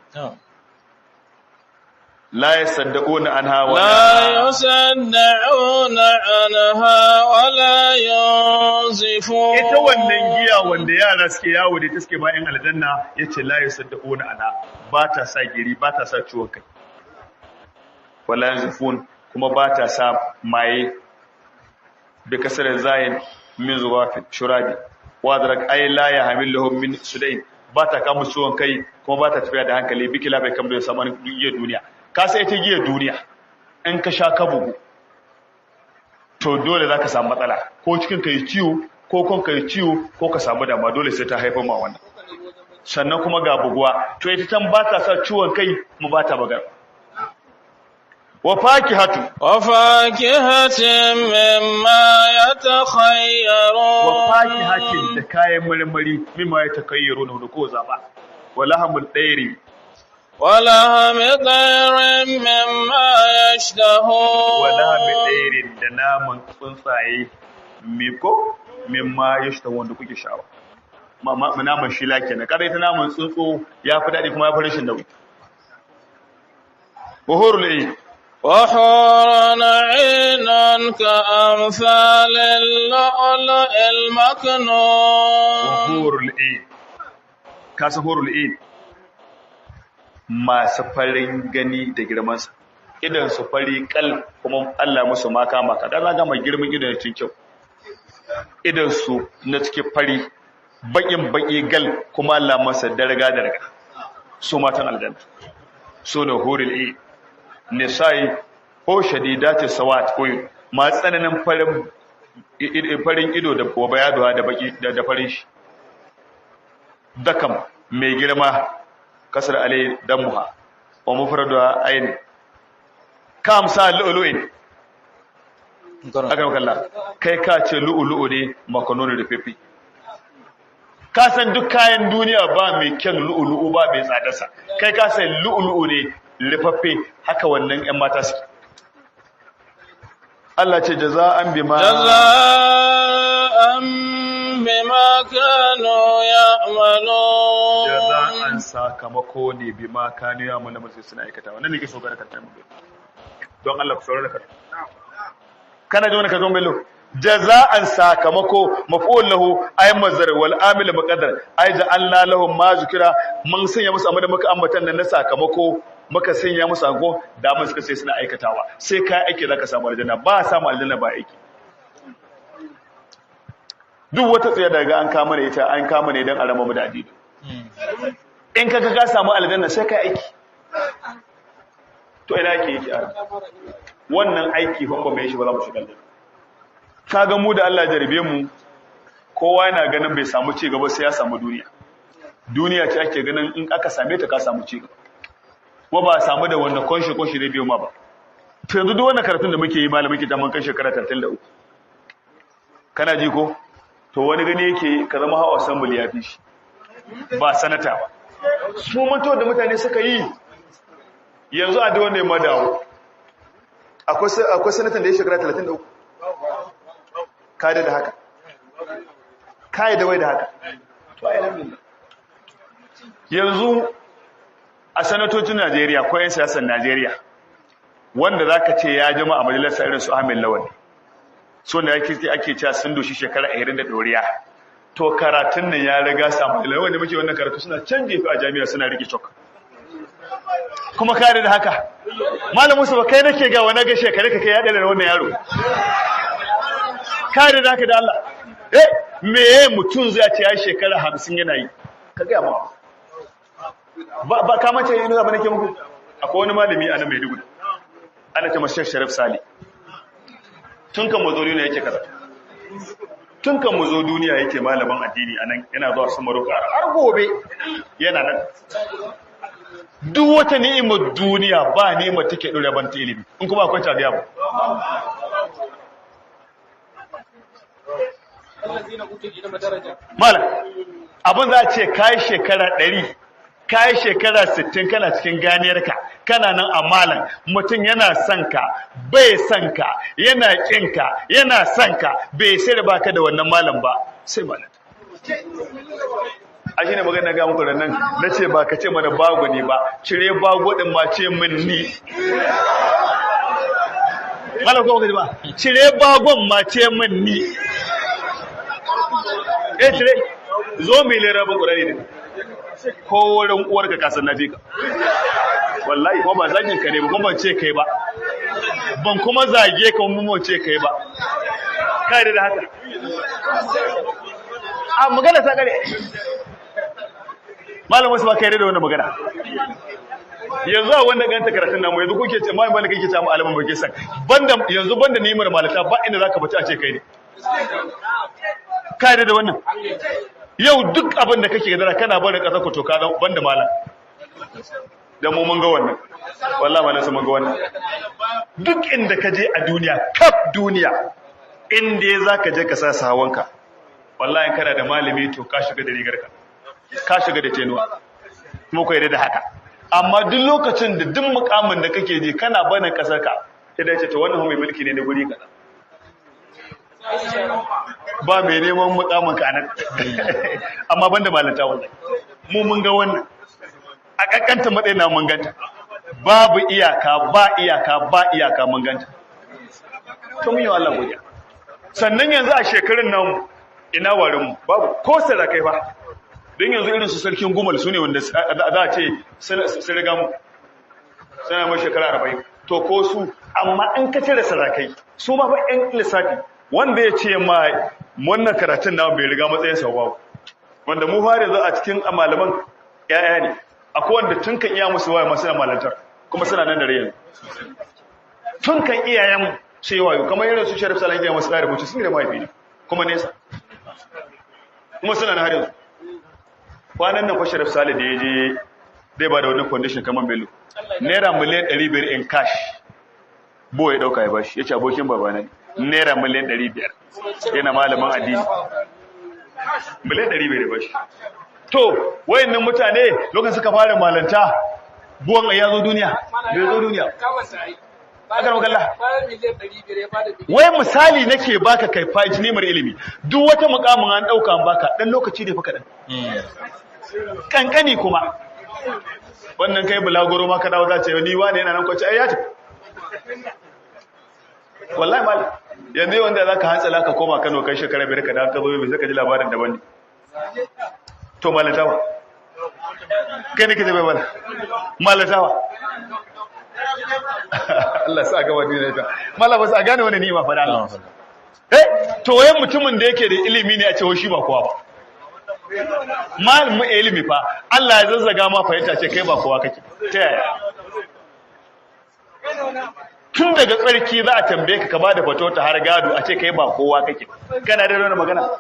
La yasaddauna anha wa
لا يصدعون عنها ولا ينزفون.
Ita wannan giya wanda yara suke yawo da ita suke bayan aljanna, yace la yasaddauna anha, ba ta sa giri, ba ta sa ciwon kai, wala yanzifun, kuma ba ta sa maye. Bi kasar zayin min zuwafin shurabi wa drak, ay la yahmiluhum min sudain, ba ta kama ciwon kai kuma ba ta tafiya da hankali. Bikila bai kamar da saman giyar duniya. Ka sai ita giyar duniya, in ka sha ka bugu, to dole za ka samu matsala, ko cikin ka yi ciwo, ko kon ka yi ciwo, ko ka samu dama, dole sai ta haifar ma wannan. Sannan kuma ga buguwa. To ita can ba ta sa ciwon kai mu ba ta bugar. Wa fakihatu.
وفاكهة مما يتخيرون.
Wa fakihatin, da kayan marmari, mimma ya takayyaru na ko zaba, wa lahamul dairi.
ولحم طير مما يشتهون.
Wa lahamul dairin, da naman tsuntsaye miko, mimma yashtahu, wanda kuke sha'awa. Ma naman shila kenan. Kada ita naman tsuntsu ya fi daɗi kuma ya fi rashin nauyi. Wa hurul ayn.
وحور عين كأمثال اللؤلؤ المكنون.
Wa hurul ayn, ka san hurul ayn, masu farin gani da girmansa, idan su fari kal, kuma Allah musu maka maka dan ga mai girman idan cin kyau, idan su na cikin fari, bakin baki gal, kuma Allah masa darga darga. Su matan aljanna su ne hurul ayn, nisa'i ko shadidati sawat, ko ma tsananin farin farin ido da bayaduwa da baki da farin shi, dakam mai girma, kasar alai damuha wa mufraduha ayn, kam sa lu'lu'in. Aka makalla kai ka ce lu'ulu'u ne makanoni rufaffe. Ka san duk kayan duniya ba mai kyan lu'ulu'u, ba mai tsadarsa. Kai ka san lu'ulu'u ne rufaffe, haka wannan 'yan mata suke. Allah ce jaza'an bima
جزاء بما كانوا يعملون.
Jaza'an sakamako ne bima kanu ya mana musu suna aikata. Wannan ne ke so ga karanta mu, don Allah ku saurara karatu. Kana ji wani ka zon bello? Jaza'an sakamako, maf'ul lahu ay mazar wal amil muqaddar, ay ja'alna lahum ma zukira, mun sanya musu amma da muka ambatan nan na sakamako, muka sanya musu anko da mun suka sai suna aikatawa. Sai kai aiki zaka samu aljanna, ba samu aljanna ba aiki. Duk wata tsaya daga an kama ne ita, an kama ne don a rama mu da addini. In kaga ka samu aljanna sai kai aiki. To ina yake yake a wannan aiki fa, ba mai shi ba za mu shiga aljanna. Kaga mu da Allah jarabe mu, kowa yana ganin bai samu ci gaba sai ya samu duniya. Duniya ce ake ganin in aka same ta ka samu ci gaba, ko ba a samu da wanda konshi konshi zai biyo ma ba. To yanzu duk wannan karatun da muke yi, malami ke ta mun kai shekara 33, kana ji ko? To wani gani yake ka zama hawa assembly ya fi shi, ba sanata ba. Su manto da mutane suka yi yanzu a da wanda ya madawo, akwai sanatan da ya shekara 33? Ka da haka, ka yi da wai da haka. To ai alhamdulillah, yanzu a sanatocin Najeriya ko 'yan siyasar Najeriya wanda zaka ce ya jima a majalisar, irin su Ahmed Lawan, so da ake cewa sun doshi shekara 20 da doriya. To karatun nan ya riga samu lawan wanda muke wannan karatu suna can jefi a jami'a suna rike cok. Kuma kare da haka, Malam Musa, ba kai nake ga wani ga shekare ka kai ya dare wannan yaro. Kare da haka da Allah, eh, me mutum zai ce ya shekara 50 yana yi? Ka ga ma ba ba ka mace yin zaba nake muku. Akwai wani malami a nan Maiduguri, ana ce masa Sheikh Sharif Sali. Tun kan mu zo duniya yake karatu, tun kan mu zo duniya yake malamin addini anan, yana zuwa su Maroka, har gobe yana nan. Duk wata ni'imar duniya, ba ni'imar take dore ban ta ilimi. In kuma akwai ta, gaya mu.
الذين اوتوا العلم درجه.
Malam, abin za a ce kai shekara 100, kai shekara 60, kana cikin ganiyarka, kana nan a malam. Mutum yana son ka, bai son ka, yana kin ka, yana son ka, bai sai da baka da wannan malam ba sai malam. A shine magana ga muku nan, na ce ba ka ce mana bago ne ba, cire bago din ma, ce min ni malam, ko ba cire bagon ma, ce min ni. Eh, cire, zo mai lera ban ƙurani ne ko wurin uwarka kasan na fi ka wallahi. Ko ba zagin ka ne ba, kuma ban ce kai ba, ban kuma zage ka, mun ce kai ba. Kai da haka a magana ta kare. Malam wasu ba kai da wannan magana. Yanzu a wanda ganta karatun namu yanzu kuke ce mai malaka kake samu alaman bake san banda yanzu, banda nimar malata, ba inda zaka bace a ce kai ne. Kai da wannan yau duk abin da kake gadara kana barin ƙasar ku, to ka zama banda malam. Dan mu mun ga wannan, wallahi malam su mun ga wannan. Duk inda ka je a duniya, kaf duniya, inda ya zaka je ka sa sawanka, wallahi in kana da malami to ka shiga da rigarka, ka shiga da tenuwa, kuma ku yarda da haka. Amma duk lokacin da duk mukamin da kake ji kana barin ƙasar ka, sai da ce to wannan mai mulki ne na guri kaza, ba mai neman mukamin ka nan. Amma banda malanta, wallahi mu mun ga wannan a kankanta matsayin na mun ganta, babu iyaka, ba iyaka, ba iyaka, mun ganta. To mun yi wa Allah godiya. Sannan yanzu a shekarun nan ina warin mu? Babu ko sarakai fa. Don yanzu irin su Sarkin Gumal su ne wanda za a ce sun riga mu, suna mai shekara 40. To ko su, amma in ka cire sarakai, su ma fa 'yan lissafi wanda ya ce ma wannan karatun na bai riga matsayin sa babu. Wanda mu fara yanzu a cikin malaman 'ya'ya ne, akwai wanda tun kan iya musu waya masu malantar, kuma suna nan da rai yanzu. Tun kan iyayen sai wayo, kamar irin su Sharif Salah, iyayen masu tsari rubuci sun da mahaifi ne kuma nesa, kuma suna nan har yanzu. Kwanan nan fa Sharif Salih da ya je zai ba da wani condition kamar Bello, naira miliyan 500 in cash bo ya dauka ya bashi, ya ce abokin babana ne. Naira 500,000,000 yana malamin addini. 500,000,000 bashi. To wayannan mutane lokacin suka fara malanta, buwan ya zo duniya, bai zo duniya. Akar makalla. Wai misali nake baka, kai faji nemar ilimi, duk wata mukamin an dauka an baka, dan lokaci ne fa kadan. Kankani kuma. Wannan kai bulaguro ma ka dawo, za ce ni wane yana nan kwace, ai ya tafi. Wallahi mal, yanzu wanda zaka hantsala ka koma Kano kai shekara 5 ka dawo ka zo, bai saka ji labarin daban ne. To malatawa. Kai ne kaje bai mala. Malatawa. Allah sa gaba duniya ta. Mala ba sa gane wani ni'ima fa da Allah. Eh, to wayan mutumin da yake da ilimi ne a ce shi ba kowa ba. Malamin ilimi fa Allah ya zazzaga ma fahimta, ce kai ba kowa kake. Ta yaya? Tun daga tsarki za a tambaye ka, ka bada fato ta har gado, a ce kai ba kowa kake. Kana da wani magana?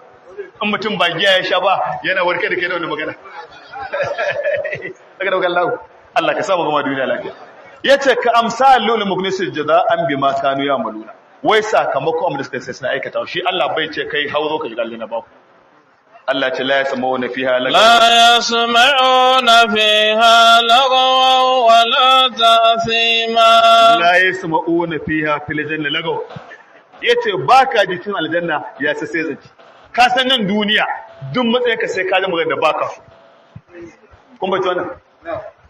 In mutum ba giya ya sha ba, yana warke da kai da wani magana. Daga daga Allah. Allah ka samu gama duniya lafiya. Yace ka amsal lul mugnisil jaza'an bima kanu ya'maluna. Wai sakamako amma da suka sai suna aikata shi, Allah bai ce kai hauzo ka shiga aljanna ba. Allah ce la yasma'una fiha lagaw.
لا يسمعون فيها لغوا ولا تأثيما.
La yasma'una fiha fil janna lagaw. Yace baka ji cin aljanna ya sai sai zaki. Ka san nan duniya duk matsayin ka sai ka ji magana da baka so. Kun bai wannan?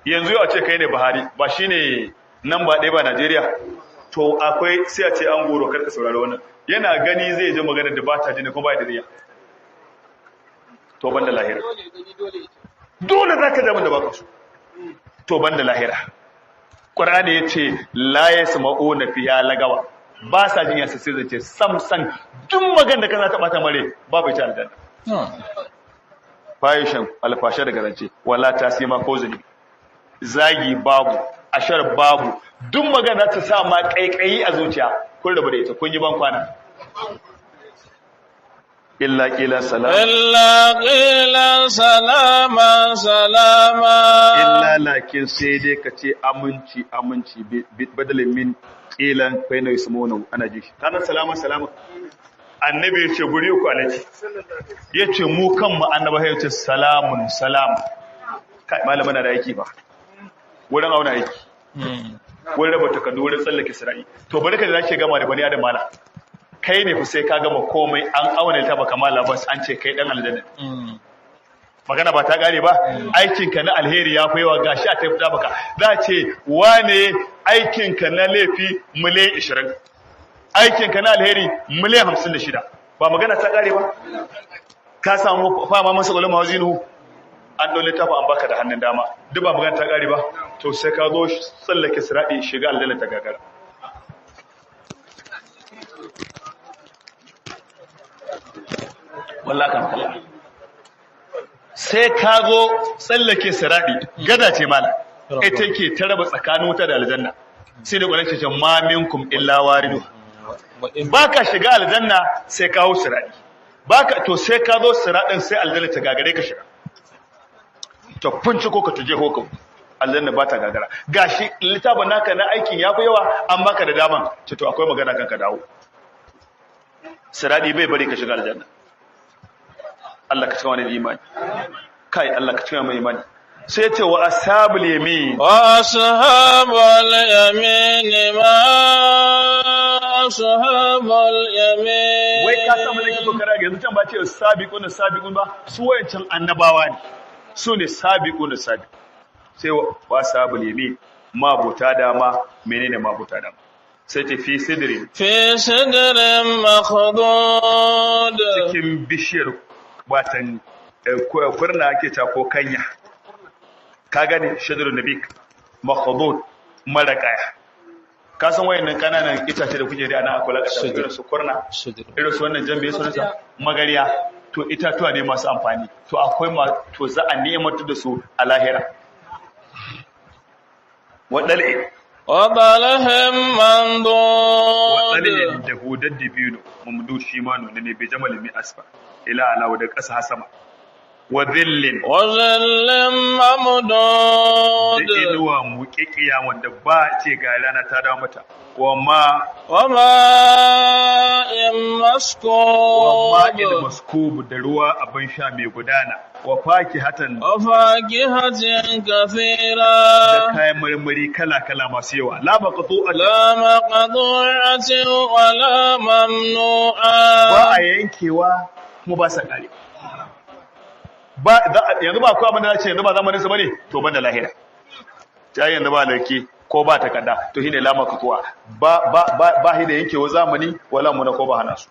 Yanzu yau a ce kai ne Buhari, ba shine nan ba ɗaya ba Najeriya. To akwai sai a ce an goro, karka saurari wannan. Yana gani zai ji magana da ba ta ji ne, kuma ba da riya. To banda lahira. Dole za ka zama da baka so. To banda lahira. Qur'ani yace la yasma'una fiha lagawa. Ba sa jin yasa sai zace sam sam, duk magana da kana ta bata mare babu ita aljanna. Fahishan alfasha daga zance, wala tasima ko zunubi. Zagi babu, ashar babu, duk magana ta sa ma kaikayi a zuciya, kun rabu da ita, kun yi ban kwana. Illa qila salam.
إلا قيلا سلاما سلاما.
Illa lakin, sai dai ka ce aminci aminci, badalin min qilan fa yana yusmuna, ana ji shi kana salama salama. Annabi ya ce guri uku alaji, ya ce mu kanmu annaba ya ce salamun salam. Kai malama na da aiki ba wurin auna aiki, wurin raba takardu, wurin tsallake sira'i. To bari ka da zake gama da bani adam mala, kai ne fa sai ka gama komai, an auna ta baka mala bas, an ce kai dan aljanna, magana ba ta kare ba. Aikinka na alheri ya fi yawa, gashi a tafi baka, za a ce wane aikinka na laifi 20 million, aikinka na alheri 56 million, ba magana ta kare ba. Ka samu fama masa ulama wazinu, an dole tafi an baka da hannun dama, duk ba magana ta kare ba. To sai ka zo tsallake siradi, shiga aljanna ta gagara. Wallahi kan kalla, sai ka zo tsallake siradi, gada ce mala, ita ke ta raba tsakanin wuta da aljanna. Sai da kwanan ce ma minkum illa waridu, baka shiga aljanna sai ka hau siradi, baka to sai ka zo siradin, sai aljanna ta gagare ka shiga, ta funci ko ka tuje ko ka aljanna ba ta gagara. Gashi littafin naka na aikin ya fi yawa, an baka da daman ce, to akwai magana kan ka dawo, siradi bai bari ka shiga aljanna. Allah ka cika wani imani, kai Allah ka cika mai imani. Sai ce wa ashabul yamin.
وأصحاب اليمين ما أصحاب اليمين.
Wai ka samu nake so kara yanzu, can ba ce sabiqun sabiqun ba, su wayancan annabawa ne, su ne sabiqun sabiq. Sai wa ashabul yamin, mabuta dama, menene mabuta dama? Sai ce fi sidri.
في سدر مخضود.
Cikin bishiyar watan kurna ake ta ko kanya, ka gane shajarun nabik makhdud, mara kaya. Ka san wayannan kananan itace da kuke da ana akwai lakata, irin su kurna, irin su wannan jambe sunansa magariya. To itatuwa ne masu amfani. To akwai ma, to za a ni'imatu da su a lahira. Wadal'i.
وطلح منضود.
Wadal'in da hudar dibino mamdud, shi ma nuna ne bai jamal mi asfa ila ala da ƙasa hasama wa dhillin.
وظل ممدود.
Da Inuwa muƙiƙiya wanda ba ce ga rana ta dawo mata. Wa ma
وماء
wa
مسكوب.
Ma'il maskub, da ruwa abin sha mai gudana, wa fakihatan,
وفاكهة
da
كثيرة.
kayan marmari kala-kala masu yawa, la maqtu'at,
لا مقطوعة ولا
ba
ممنوعة.
a yankewa kuma ba sa kare ba. Yanzu ba akwai abin da za ce yanzu ba zamanin su bane, to banda lahira ta yanzu ba larki ko ba takarda, to shine la maqtu'a, ba ba ba ba shi da yankewa zamani wala muna ko ba hana su,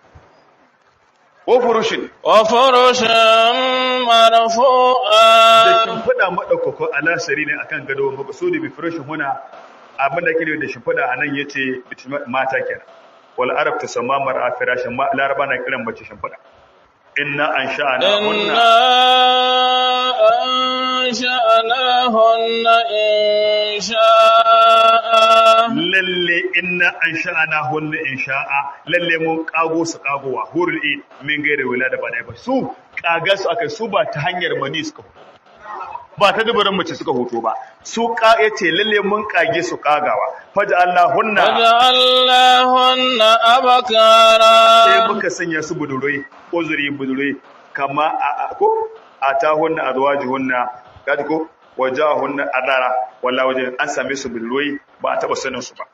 wa furushin,
وفرش
da
مرفوعة.
Shimfiɗa maɗaukako ala sari ne akan gado. Maqsudi bi furushin huna, abin da kire da shimfiɗa a nan yace mata kenan. Wal arab tasamma mar'a firashin, laraba na kiran mace shimfiɗa. Inna ansha'ana hunna.
إنا أنشأناهن إنشاء.
Lalle inna ansha'ana hunna insha'a, lalle mun kago su kagowa, hurul in min gairi wilada, ba dai ba su kaga su akai, su ba ta hanyar mani suka fito ba, ta dubaran mace suka hoto ba. Su ka yace lalle mun kage su kagawa, faj'alnahunna,
وجعلناهن
sai
أبكارا.
muka sanya su budurai, uzuri budurai, kama ko atahunna azwajuhunna, kaji ko wajahunna adara wallahi wajen an same su budurai, ba a taba sanin su ba,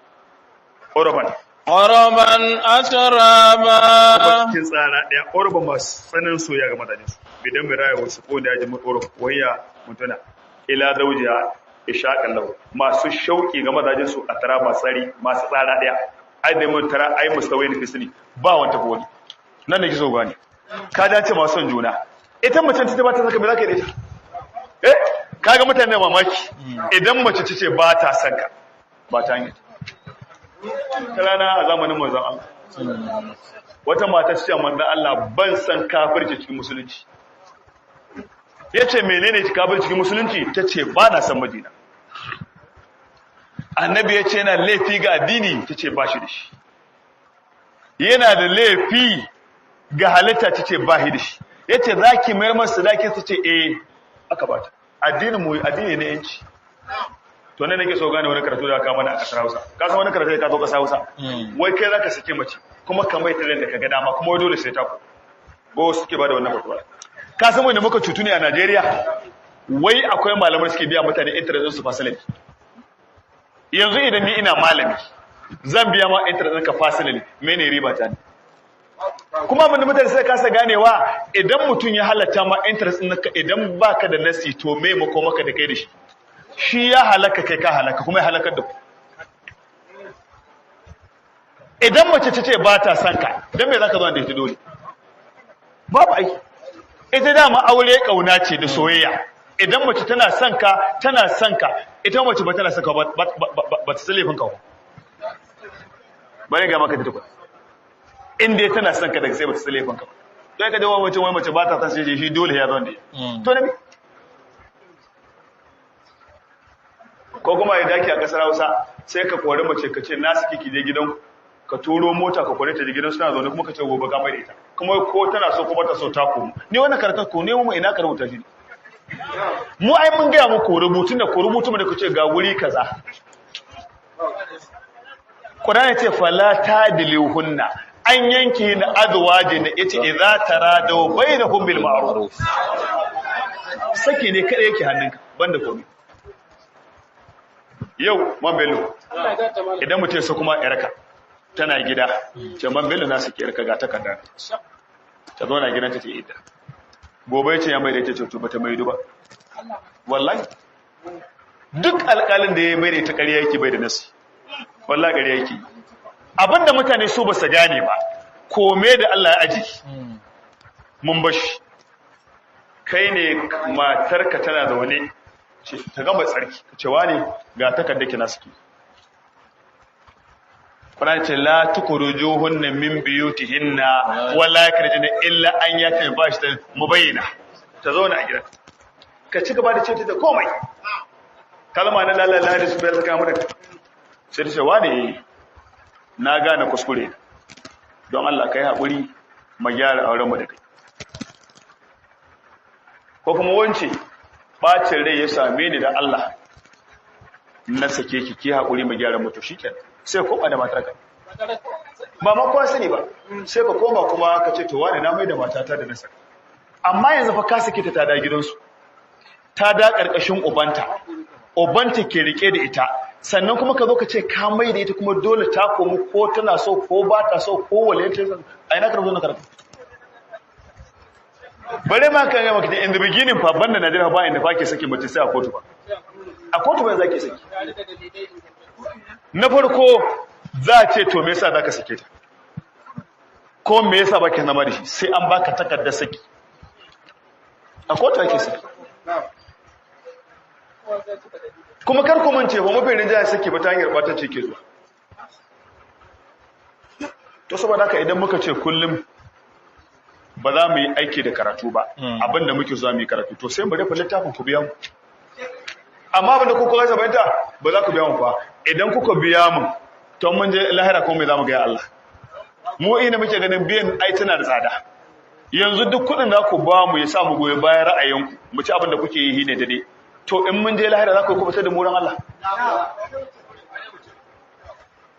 oroban,
عربا
kuma
أترابا.
cikin tsara daya, oroban masu tsanin soyayya ga mazajen su, bidan mai raya wasu ko da ya ji orob wayya mutuna ila zawjiha ishaqan lahu, masu shauki ga mazajen su, atraba tsari masu tsara daya, ai da mun tara ai mustawai ne fisni ba wanta ko wani nan ne kiso gani ka dace masu son juna. Ita mace ta ba ta saka, me zaka yi da ita? Eh, kaga mutane da mamaki, idan mace ta ce ba ta son ka, ba ta hanyar ta rana. A zamanin manzon Allah, wata mata ta ce manzon Allah, ban san kafirci cikin musulunci. Yace, menene kafirci cikin musulunci? Ta ce, ba na san mijina. Annabi ya ce, yana laifi ga addini? Ta ce, ba shi da shi. Yana da laifi ga halitta? Ta ce, ba shi da shi. Ya ce, za ki mayar masa sadakin? Ta ce, eh. Aka bata. Addinin mu addini ne yanci. To ne nake so gane wani karatu da aka mana a kasar Hausa. Ka san wani karatu da ka zo kasar Hausa, wai kai zaka sake mace kuma ka mai tare da kaga dama, kuma wai dole sai ta ku go suke bada wannan fatuwa. Ka san wanda muka cutu ne a Najeriya? Wai akwai malamai suke biya mutane interest su personally. Yanzu idan ni ina malami zan biya ma interest ɗinka personally, mene riba ta ne? Kuma abin da mutane sai kasa ganewa, idan mutum ya halatta ma interest ɗinka, idan baka da nasi, to me mako maka da kai da shi? Shi ya halaka, kai ka halaka, kuma ya halakar da ku. Idan mace ta ce ba ta son ka, don me za ka zo da ita dole? Babu aiki. Ita dama aure kauna ce da soyayya. Idan mace tana son ka, tana son ka. Ita mace ba tana son ka ba, ba ta san laifin ka ba. Bari ga maka ta tukuna, in dai tana son ka daga sai ba ta san laifin ka ba. Sai ka dawo mace, wai mace ba ta son shi, shi dole ya zo da ita. To na me? Ko kuma ya daki a kasar Hausa, sai ka kori mace, ka ce na saki ki je gidan, ka turo mota ka kore ta je gidan, suna zaune, kuma ka ce gobe ka mai da ita, kuma ko tana so ko ba ta so ta komo. Ni wannan karatun ko ne mu ina ka rubuta shi? Mu ai mun gaya muku rubutun da ku rubutu mu da ku ce ga wuri kaza. Qur'ani ce fala tadliuhunna an yanke na azwaji na yace idza taradaw bainahum bil ma'ruf. Saki ne kada yake hannunka, banda komai. Yau man Bello,
Allah ya gata malam.
idan mutum ya kuma yarka tana gida, ce man Bello, na saki yarka, ga takarda, ta zauna gidan ta ce ita gobe ya ce ya mai da ita, ce to bata mai ba. Wallahi duk alƙalin da ya mai da ita ƙarya yake, bai da nasi. Wallahi ƙarya yake. Abinda mutane su ba su gane ba, kome da Allah ya aji mun bashi. Kai ne matarka tana zaune, ce ta gama tsarki, ka ce wani, ga takarda ki na saki. Qur'ani ce la tukhrijuhunna min buyutihinna wala yakhrujuna illa an yati bashi mubayyana. Ta zauna a gidan, ka ci gaba da ce ta komai, kalma na lalala da su bayar tsakanin mu da sai ta ce, wani, na gane kuskure, don Allah kai haƙuri mu gyara auren mu da kai. Ko kuma wance, bacin rai ya same ni, da Allah Na sake ki, ki haƙuri mu gyara mutu, shikenan sai koma da matarka. Ba ma kowa sani ba, sai ka koma kuma ka ce to wani, na mai da matata da na saka. Amma yanzu fa ka sake ta, ta da gidansu, ta da ƙarƙashin ubanta, ubanta ke rike da ita. Sannan kuma ka zo ka ce ka mai da ita, kuma dole ta komu, ko tana so ko ba ta so, ko wale ta. A ina karatu na karatu? Bare ma kan gama in the beginning fa, banda Najeriya ba inda fa ke saki mace sai a kotu ba. A kotu ba za ke saki. Na farko za a ce to me yasa zaka sake ta, ko me yasa baki zama da shi? Sai an baka takardar saki. A kotu ake saki. Kuma kar ku mance ba, mafi rinjaya saki ba ta hanyar ɓatacce ke zuwa. To saboda haka idan muka ce kullum ba za mu yi aiki da karatu ba, abinda muke zuwa mu yi karatu, to sai mu rufe littafin, ku biya mu. Amma abinda kuka kasa bayanta, ba za ku biya mu fa. Idan kuka biya mu, to mun je lahira ko me za mu ga Allah? Mu ina muke ganin biyan ai tana da tsada. Yanzu duk kuɗin da ku ba mu ya sa mu goyi bayan ra'ayinku, mu ci abin da kuke yi ne dade. To in mun je lahira za ku kubutar da mu ran Allah?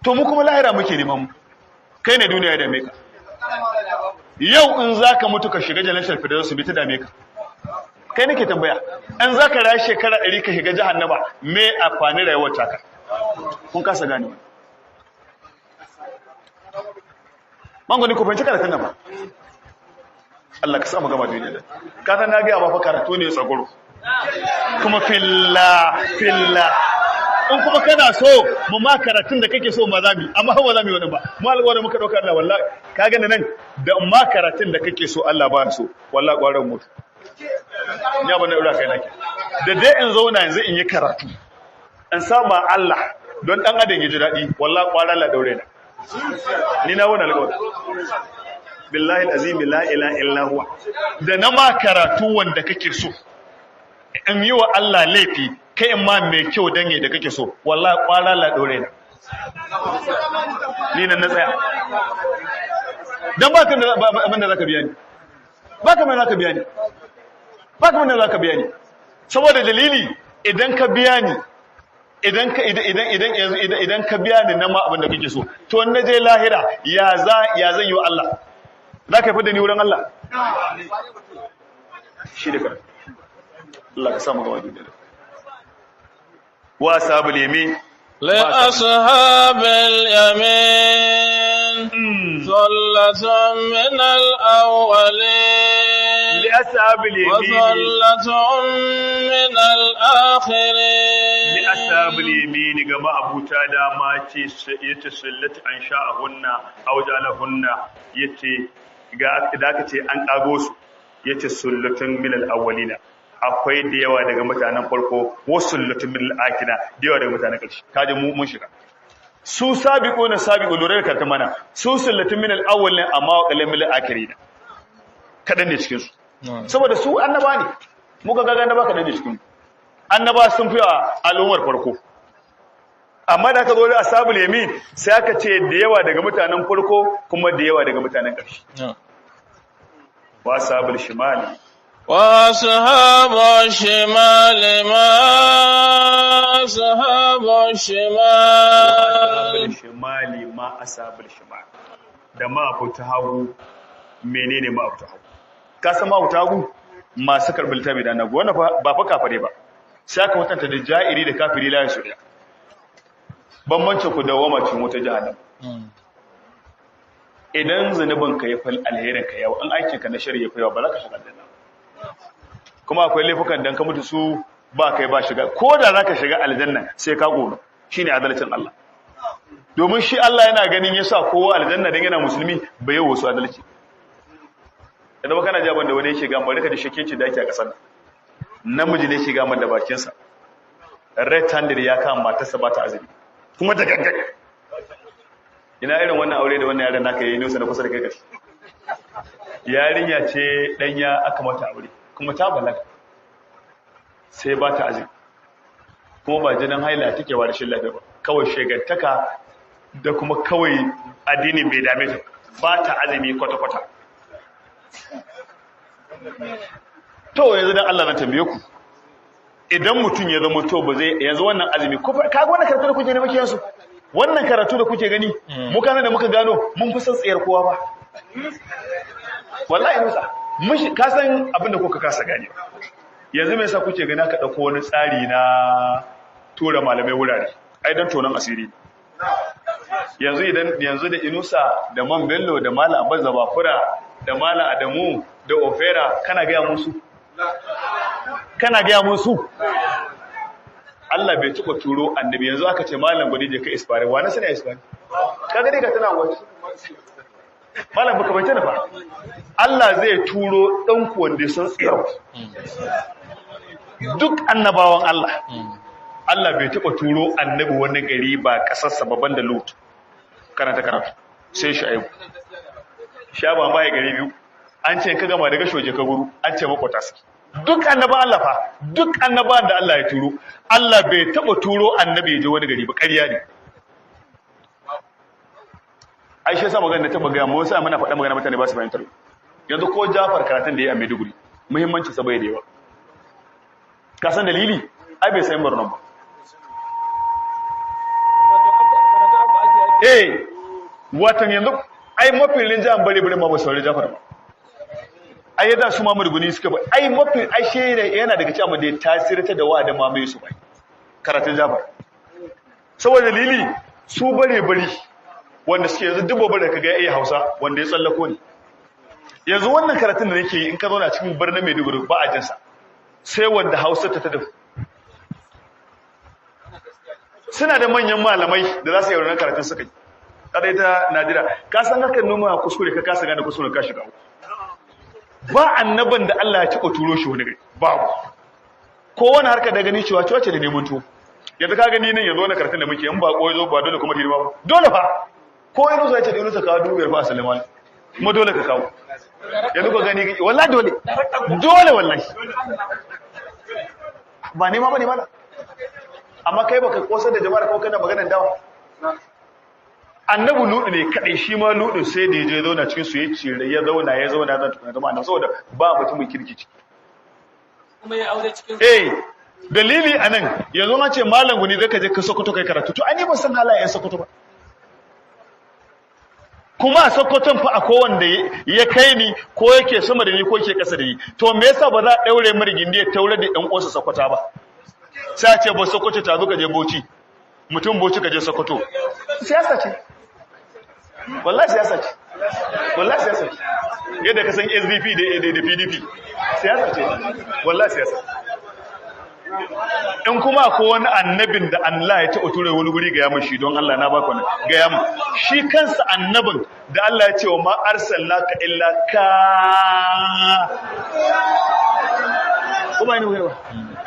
To mu kuma lahira muke neman mu. Kai ne duniya ya dame ka. Yau in za ka mutu ka shiga jannatul firdaus, bi ta dame ka? Kai nake tambaya. In za ka rayu shekara 100 ka shiga jahannama, me amfani rayuwar taka? Kun kasa gane. Mangoni, ku fahimci karatun nan ba. Allah ka sa mu gama duniya da ka san. Na ga ma fa karatu ne tsagoro, kuma filla filla. In kuma kana so mu ma karatun da kake so ma za mu, amma ba za mu yi wani ba. Mu alƙawarin muka dauka Allah, wallahi ka gani nan da ma karatun da kake so Allah ba so, wallahi ƙwarin mutu ya bana ura kai nake da dai in zauna yanzu in yi karatu in saba Allah don dan adam ya ji daɗi, wallahi ƙwarin Allah daure na. Ni na wani alƙawari, billahi alazim, la ilaha illa huwa, da na ma karatu wanda kake so in yi wa Allah laifi, kai in ma mai kyau dange da kake so, wallahi kwara la dore na. Ni nan na tsaya, dan ba kan abin da zaka biya ni, ba ka mai zaka biya ni, ba ka mai zaka biya ni. Saboda dalili, idan ka biya ni, idan ka idan idan idan idan idan ka biya ni nan ma abin da kake so, to in naje lahira ya zan yi wa Allah? Za ka yi da ni wurin Allah? Shi da karatu. Allah ka samu gaba duniya. Wa ashabul yamin.
لأصحاب اليمين ثلة من الأولين
Li ashabil yamin.
وثلة من الآخرين.
Li ashabil yamin, ga ma'abuta dama ce. Yace sullati an sha'ahunna aw ja'alahunna. Yace ga da aka ce an kago su, yace sullatun min al-awwalina, akwai da yawa daga mutanen farko, wa sullatun min al-akhirina, da yawa daga mutanen ƙarshe. Kaje mu mun shiga su sabiquna sabiqu, lura da karta mana su sullatun min al-awwalina, amma wa qalil min al-akhirina, kadan ne cikin su, saboda su annaba ne. Muka ga annaba kadan ne cikin annaba, sun fi al'ummar farko. Amma da aka zo da ashabul yamin, sai aka ce da yawa daga mutanen farko kuma da yawa daga mutanen ƙarshe. Wa ashabul shimali.
وأصحاب الشمال ما أصحاب
ashabul
الشمال.
Shimali ma ashabul shimal, da ma abuta hagu. Menene ma abuta hagu? Ka san ma abuta hagu masu karɓar littafi da nagu. Wannan ba fa kafare ba, sai aka watanta da ja'iri da kafiri la yasu. Bambancin ku dawama cikin wata jahannam. Idan zunubin ka ya fi alherin ka yawa, in aikin ka na shari'a ya fi yawa, ba za ka shiga aljanna. Kuma akwai laifukan dan ka mutu su ba kai ba shiga. Ko da za ka shiga aljanna sai ka ƙonu. Shine adalcin Allah, domin shi Allah yana ganin ya sa kowa aljanna dan yana musulmi, bai yi wasu adalci. Idan ba kana jaban da wani yake gama rika da shakeci da ake a kasar, namiji ne shiga man da bakinsa, red handed ya kama matarsa ba ta azumi, kuma da gangan. Ina irin wannan aure da wannan yaran naka yayi nusa na kusa da kai kashi. Yarinya ce danya aka mata aure, kuma ta balaga, sai ba ta azumi, kuma ba jinin haila take wa rashin lafiya ba, kawai shegantaka da kuma kawai addini bai dame ta, ba ta azumi kwata-kwata. To yanzu dan Allah na tambaye ku, Idan mutum ya zama to ba zai yanzu wannan azumi ko kaga wannan karatu da kuke ne muke yanzu, wannan karatu da kuke gani mu kana da muka gano mun fi son tsayar kowa ba. Wallahi Musa, mun ka san abin da kuka kasa gane. Yanzu me yasa kuke gani aka dauko wani tsari na tura malamai wurare? Ai dan tonon asiri. Yanzu idan yanzu da Inusa da Man Bello da Malam Abbas da Bafura da Malam Adamu da Ofera, kana ga musu? Kana ga musu? Allah bai tuka turo annabi. Yanzu aka ce malam gwani je ka isfare, wa na sani isfare? Kaga dai ka tana wata malam baka bace ba. Allah zai turo dan ku wanda sun tsira. Duk annabawan Allah, Allah bai taɓa turo annabi wani gari ba ƙasarsa babban da Lut. Karanta karatu sai Shu'aibu. Sha ba ma ya gari biyu. An ce ka gama daga shoje ka guru, an ce makwata suke. Duk annaban Allah fa, duk annaban da Allah ya turo, Allah bai taɓa turo annabi ya je wani gari ba, ƙarya ne. Ai shi yasa magana ta magana mu sai muna faɗa magana mutane ba su fahimtar. Yanzu ko Jafar karatun da ya yi a Maiduguri, muhimmanci sa bai da yawa. Ka san dalili? Ai bai san Borno ba. Eh, watan yanzu ai mafi rinjayen bare bare ma ba saurari Jafar ba. Ai yadda su Muhammadu Guni suka ba, ai mafi ai shi yana daga cikin abin da ya tasirta da wa da mamaye su bai. Karatun Jafar. Saboda dalili su bare bare wanda suke yanzu duk babbar da kaga ya iya Hausa wanda ya tsallako ne. Yanzu wannan karatun da nake yi in ka zauna cikin birnin Maiduguri ba a jinsa. Sai wanda Hausa ta tafi. Suna da manyan malamai da za su yi wannan karatun suka yi. Kada ita Najeriya, ka san hakan noma kuskure ka kasa gane kuskure ka shiga. Ba annaban da Allah ya taɓa turo shi wani gari, babu. Ko wani harka da gani cewa cewa ce da neman tuwo. Yanzu ka gani nan yanzu wannan karatun da muke in ba ko yazo ba dole kuma hidima ba. Dole fa. Ko yanzu ya ce da Yunusa kawo 5,000 fa Suleiman. Kuma dole ka kawo. Yanzu ka gani wallahi dole. Dole wallahi. Ba nema bane mala. Amma kai baka kosar da jama'ar ko kana maganar dawa. Annabi Lutu ne kadai, shi ma Lutu sai da yaje zauna cikin su ya cire ya zauna ya zauna zan tukuna zama annabi saboda ba mutumin kirki ciki.
Kuma ya aure cikin
Eh, dalili anan yanzu an ce malam guni zaka je ka Sokoto kai karatu, to ani ban san halayen Sokoto ba. Kuma a Sokoton fa akwai wanda ya kai ni ko yake sama da ni ko yake kasa da ni. To me yasa ba za a daure mu rigindi ya taure da ɗan uwansa Sokoto ba? Sai a ce ba Sokoto ta zo ka je Bauchi, mutum Bauchi ka je Sokoto. Siyasa ce. Wallahi siyasa ce. Wallahi siyasa ce. Yadda ka san SDP da PDP. Siyasa ce. Wallahi siyasa. In kuma ko wani annabin da Allah ya taɓa tura wani guri ga yamin shi, don Allah na baka wannan ga yamin shi kansa annabin da Allah ya ce wa ma arsalnaka illa ka kuma ne ba,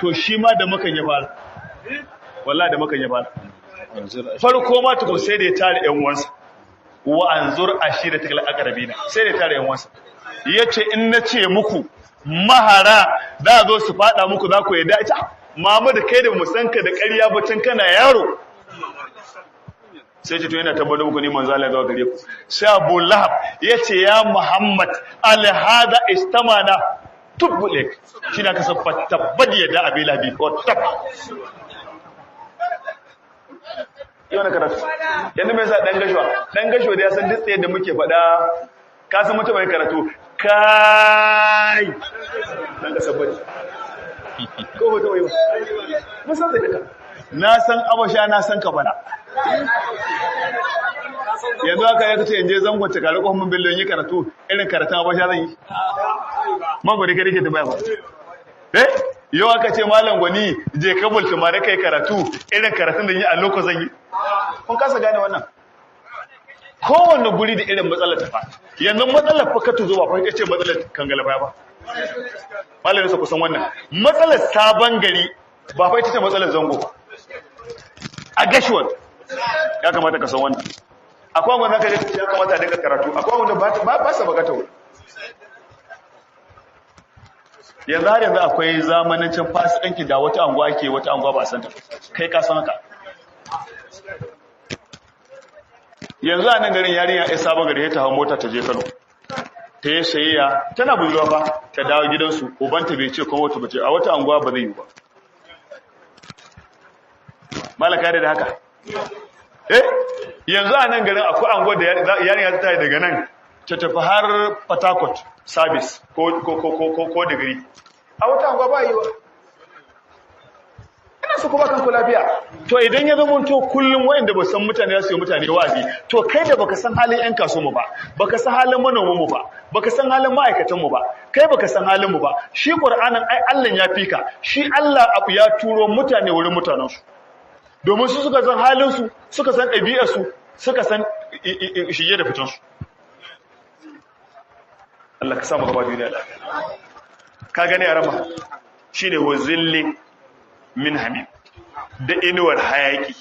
to shi ma da makan ya fara, wallahi da makan ya fara farko ma tukun sai da ya tare ƴan uwansa, wa anzur ashiratakal aqrabina, sai da ya tare ƴan uwansa yace in nace muku mahara za zo su fada muku za ku yadda ita mamu da kai da mu san ka da ƙarya ba tun kana yaro. Sai ce to yana tabbatar muku ni manzo Allah zuwa gare ku. Sai Abu Lahab yace ya Muhammad al hada istamana tubbulek, shi na kasa tabbad yadda Abi Lahab ko tab. Yau na karatu yanzu mai sa dan gashuwa, dan gashuwa da ya san duk tsaye da muke faɗa, ka san mutum mai karatu kai dan ka sabbati ko ba ta wayo mun san zai duka. Na san abasha, na san kabala. Yanzu haka ya kace in je zangon ta kare kofin billion yi karatu irin karatun abasha zan yi magwani kai rike tambaya ba. Eh, yau aka ce malam gwani je ka bultuma da kai karatu irin karatun da yi a lokacin zan yi. Kun kasa gane wannan. Kowanne guri da irin matsalar ta fa. Yanzu matsalar fa ka tuzo ba fa kace matsalar kangala ba. Malamin sa kusan wannan. Matsalar sabon gari ba fa ita ce matsalar zango ba. A gashuwar ya kamata ka san wannan. Akwai wanda zaka je ya kamata a dinga karatu, akwai wanda ba sa bukata wuri. Yanzu har yanzu akwai zamanancin fasikanci da wata anguwa ake wata anguwa ba san ta. Kai ka san haka. Yanzu a nan garin yarinya ai sabon gari ta hau mota ta je Kano. Ta yi sayayya tana budurwa fa ta dawo gidansu, ubanta bai ce kuma wata bace a wata anguwa ba zai yi ba. Malaka da haka. Eh, yanzu a nan garin akwai anguwar da yarinya ta tayi daga nan ta tafi har Port Harcourt service ko digiri. A wata anguwa ba yi wa. Ina so ku ba kanku lafiya. To idan ya zama to kullum wayanda ba san mutane za su yi mutane wa'azi, to kai da baka san halin yan kasuwa mu ba, baka san halin manoman mu ba, baka san halin ma'aikatan mu ba, kai baka san halin mu ba. Shi Qur'anin ai Allah ya fika, shi Allah abu ya turo mutane wurin mutanen su. Domin su suka san halin su, suka san ɗabi'ar su, suka san shige da fitan su. Allah ka sa mu gaba duniya lafiya. Ka gane a rama shine wazilli min hamim da inuwar hayaki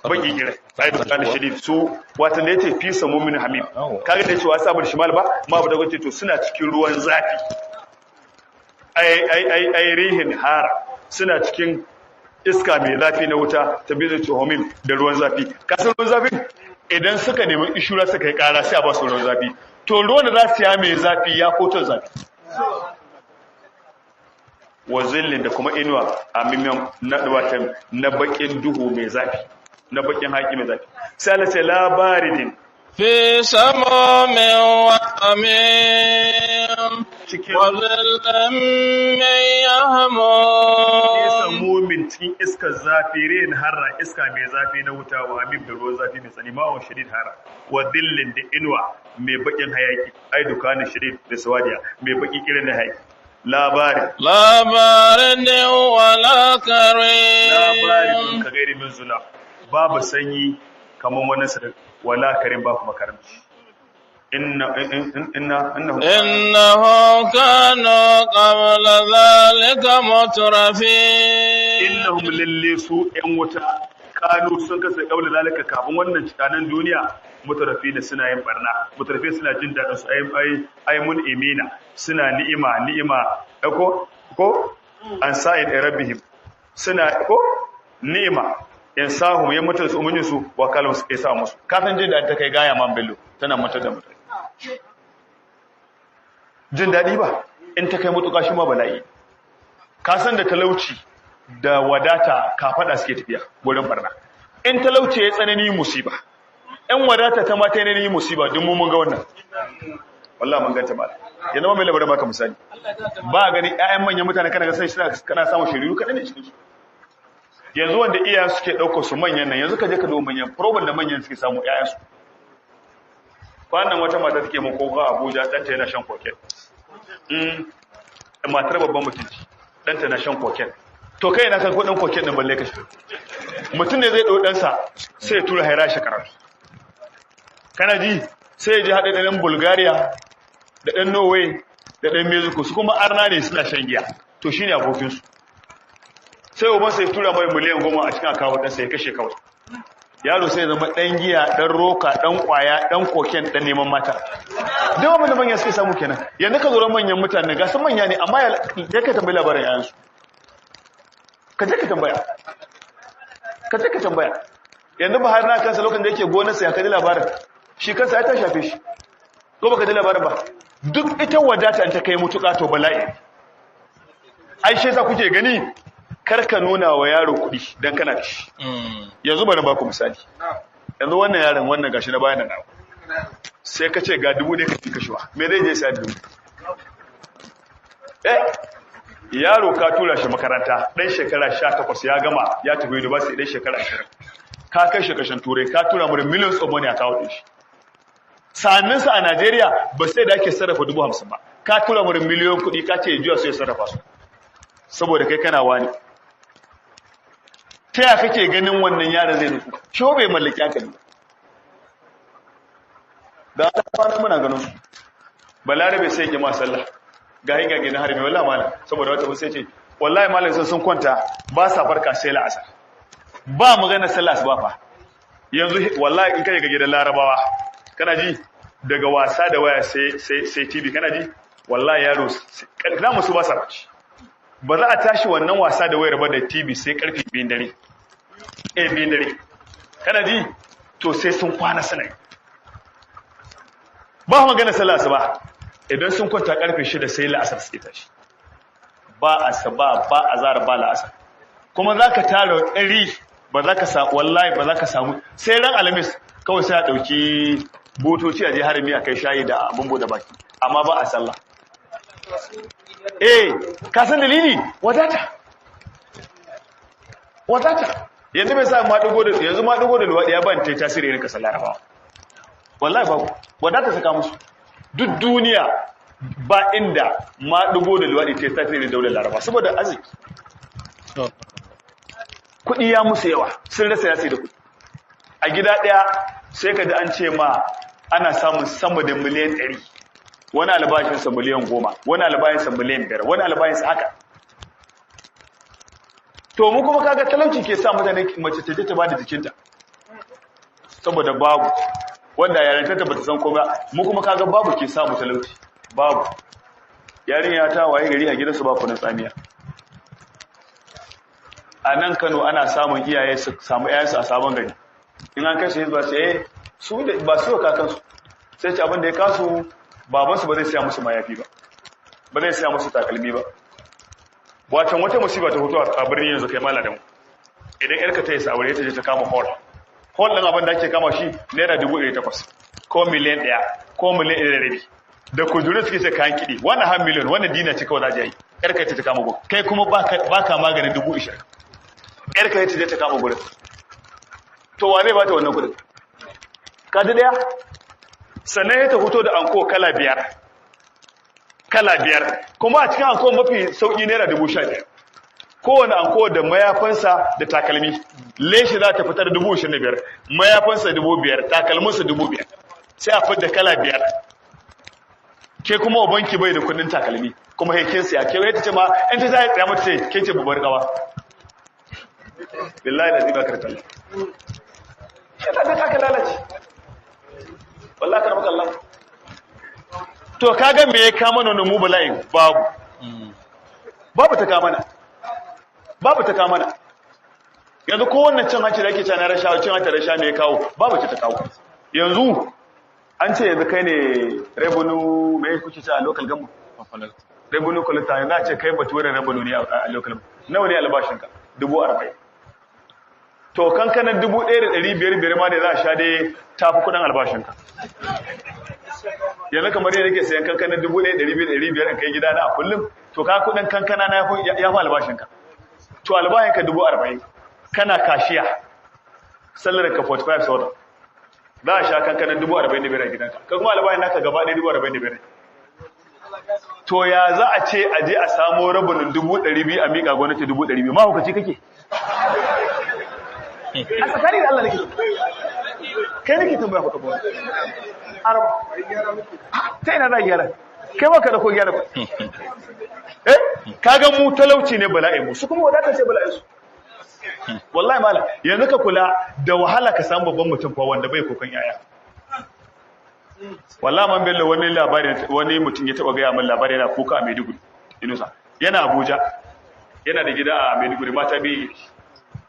baki kira sai da kana shadid su watan da yace fi samu min hamim, kaga da yace wasabul shimal ba ma ba da gwace, to suna cikin ruwan zafi, ai ai ai ai rihin hara, suna cikin iska mai zafi na wuta ta bizu tuhumim da ruwan zafi. Kasan ruwan zafi idan suka nemi ishura suka yi kara, sai a ba su ruwan zafi. To ruwan da za su ya mai zafi ya kotar zafi. Wa zillin da kuma inuwa a mimiyan na watan na bakin duhu mai zafi, na bakin haƙi mai zafi. Sai Allah ce labaridin.
في سموم وحميم
Cikin
وظل من يحموم.
Nesa mumin cikin iskar zafi, rin harra, iska mai zafi na wuta, wa hamim da ruwan zafi mai tsani, ma'awan shadid hara, wa dillin da inuwa mai bakin hayaki, ai dukanin shadid da sawadiya mai baki irin na hayaki. Labarin
لا بارد ولا
labarin
كريم.
Ka gairi min zula, babu sanyi kamar wannan sadaka, wala karim, ba kuma karamci. Inna inna innahu
إنهم كانوا قبل ذلك مترفين.
Innahum, lalle su yan wuta, kanu, sun kasa, kaula zalika, kafin wannan cikanan duniya, mutarafina, suna yin barna, mutarafi, suna jin dadin su, ai ai ai mun imina, suna ni'ima ni'ima, eh, ko an sa'id rabbihim, suna ko ni'ima in sahum ya mutu su umunyin su wa kalmu su isa musu. Kafin jin daɗi ta kai gaya man bello tana mutar da mutane jin daɗi ba, in ta kai mutuka shi ma bala'i. Ka san da talauci da wadata kafaɗa suke tafiya wurin barna. In talauci ya tsanani, musiba. In wadata ta mata tsanani, musiba. Duk mun ga wannan, wallahi mun ganta mal. Yanzu ma mai labarin baka misali, ba gani ƴaƴan manyan mutane kana ga sai suna kana samun shiriyu kaɗan ne cikin su. Yanzu wanda iyayen suke ɗaukar su manyan nan, yanzu ka je ka duba manyan problem da manyan suke samu ƴaƴan su. Kwanan wata mata take mun koka Abuja, ɗanta yana shan cocaine. Matar babban mutum ce, ɗanta na shan cocaine. To kai na san kuɗin cocaine ɗin balle ka sha? Mutum ne zai ɗau ɗansa sai ya tura haira shi karatu, kana ji, sai ya ji haɗe da ɗan Bulgaria da ɗan Norway da ɗan Mexico, su kuma arna ne, suna shan giya. To shine abokinsu. Sai uban sai tura mai miliyan 10 a cikin akawun ɗansa, ya kashe kawai. Yaro sai ya zama ɗan giya, ɗan roka, ɗan ƙwaya, ɗan koken, ɗan neman mata. Duk abin da manya suke samu kenan. Yanzu ka zo manyan mutane, ga su manya ne, amma ya ka tambayi labarin yayansu. Ka je ka tambaya, ka je ka tambaya. Yanzu Buhari na kansa, lokacin da yake gonarsa, ya kaji labarin shi kansa ya ta shafe shi, ko baka ji labarin ba? Duk ita wadata in ta kai mutuƙa to bala'i. Ai shi yasa kuke gani, kar ka nuna wa yaro kuɗi dan kana da shi. Yanzu bari ba ku misali. Yanzu wannan yaron, wannan gashi na bayan nan, sai ka ce ga 1000 ka ci kashewa, me zai je sai 1000? Eh, yaro ka tura shi makaranta, dan shekara 18 ya gama, ya tafi university, dan shekara 20, ka kai shi kashin turai, ka tura mu da millions of money a kawo din shi. Sannan sa a Najeriya ba sai da ake sarrafa 50,000 ba. Ka tura mu da miliyoyin kuɗi, ka ce ya juya su, ya sarrafa su, saboda kai kana wani. Ta ya kake ganin wannan yaron zai nutsu? Shi bai mallaki hankali ba. Da ta kwana muna ganin su. Balarabe sai ya ma sallah ga hinga gidan harbi, wallahi malam, saboda wata sai ce wallahi malam sun kwanta ba sa farka sai la'asar, ba magana sallah asuba fa. Yanzu wallahi in kai ga gidan larabawa, kana ji, daga wasa da waya sai sai sai TV, kana ji, wallahi yaro na musu ba sa bacci. Ba za a tashi wannan wasa da wayar ba da TV sai karfe 2 dare, eh, 2 dare, kana ji. To sai sun kwana suna yi. Ba magana sallah asuba. Idan sun kwanta karfe 6 sai la'asar suke tashi. Ba asuba, ba azhar, ba la'asar. Kuma za ka tara 100. Ba za ka sa, wallahi ba za ka samu, sai ran Alhamis kawai sai a ɗauki butoci a je harami a kai shayi da abin bude baki, amma ba a sallah. Eh, ka san dalili? Wadata. Wadata. Yanzu bai sa maɗigo da, yanzu maɗigo da luwaɗi ya ban ta tasiri irin kasar Larabawa. Wallahi babu. Wadata saka musu. Duk duniya ba inda maɗigo da luwaɗi ta tasiri da daular Laraba saboda arziki. Kuɗi ya musu yawa, sun rasa yasi da kuɗi. A gida ɗaya sai ka ji an ce ma ana samun sama da 100 miliyan. Wani albashinsa 10 miliyan, wani albashinsa 5 miliyan, wani albashinsa haka. To mu kuma kaga talauci ke sa mutane, mace ta je ta bada jikinta saboda babu, wanda yarinta ta bata san komai. Mu kuma kaga babu ke sa mu talauci. Babu. Yarinya ta waye gari a gidansu ba kunun tsamiya. A nan Kano ana samun iyaye su samu ƴaƴansu a sabon gari, in an kai su hizba, sai su da ba su kakansu, sai ce abin da ya kasu, babansu ba zai siya musu mayafi ba, ba zai siya musu takalmi ba. Wacan wata musiba ta hoto a birnin yanzu, kai mala da mu, idan yarka ta yi aure, ta je ta kama hall, hall ɗin abin da ake kama shi naira 800 ko 1 miliyan ko 1.5 miliyan, da kujeru suke ce kayan kiɗi, wannan har miliyan, wannan dinner ce kawai za a yi. Yarka ta kama gurin, kai kuma baka maganin 20,000, yarka ta je ta kama gurin. To wa zai bata wannan kuɗin? Ka ji ɗaya. Sannan ya ta fito da anko kala biyar, kala biyar, kuma a cikin anko mafi sauƙi naira 15,000. Kowane anko da mayafansa da takalmi. Leshi za ta fitar 25,000, mayafansa 5,000, takalminsa 5,000, sai a fitar da kala biyar. Ke kuma ubanki bai da kudin takalmi, kuma hekin siya. Ke wai ta ce ma in ta tsaya mata ce ke ce babbar kawa. Billahi da ziba karkalla shi ta ta lalace. Wallahi karmaka Allah. To kaga me ya kama mana mu bala'in? Babu. Babu ta kama mana, babu ta kama mana. Yanzu ko wannan cin hanci da ake cewa na rashawa, cin hanci, rashawa, me ya kawo? Babu ce ta kawo. Yanzu an ce yanzu kai ne revenue, me kuke ce a local government, revenue collector. Yanzu a ce kai baturen revenue ne a local government, nawa ne albashinka? 40,000. To kankanan 1,500 biyar ma da za a sha dai tafi kudin albashinka. Yanzu kamar yadda nake sayan kankanan 1,200, 500 in kai gida na a kullum, to ka kudin kankana na ya fi albashinka. To albashinka 40,000, kana cashier, sallar ka 45 sauran, za a sha kankanan 45,000 a gidanka, ka kuma albashin naka gaba ɗaya 45,000. To ya za a ce a je a samo rabinin 200,000 a miƙa gwamnati 200,000? Ma hukaci kake? A tsakani da Allah nake, kai nake tambaya ku tabbata araba, ta ina za a gyara? Kai maka da ko gyara ba? Eh, kaga mu talauci ne bala'in mu, su kuma wadata ce bala'in su. Wallahi mala, yanzu ka kula da wahala ka samu babban mutum fa wanda bai kokon yaya. Wallahi man Bello, wani labari wani mutum ya taba gaya min, labari yana kuka a Maiduguri. Inusa yana Abuja, yana da gida a Maiduguri, mata biyu,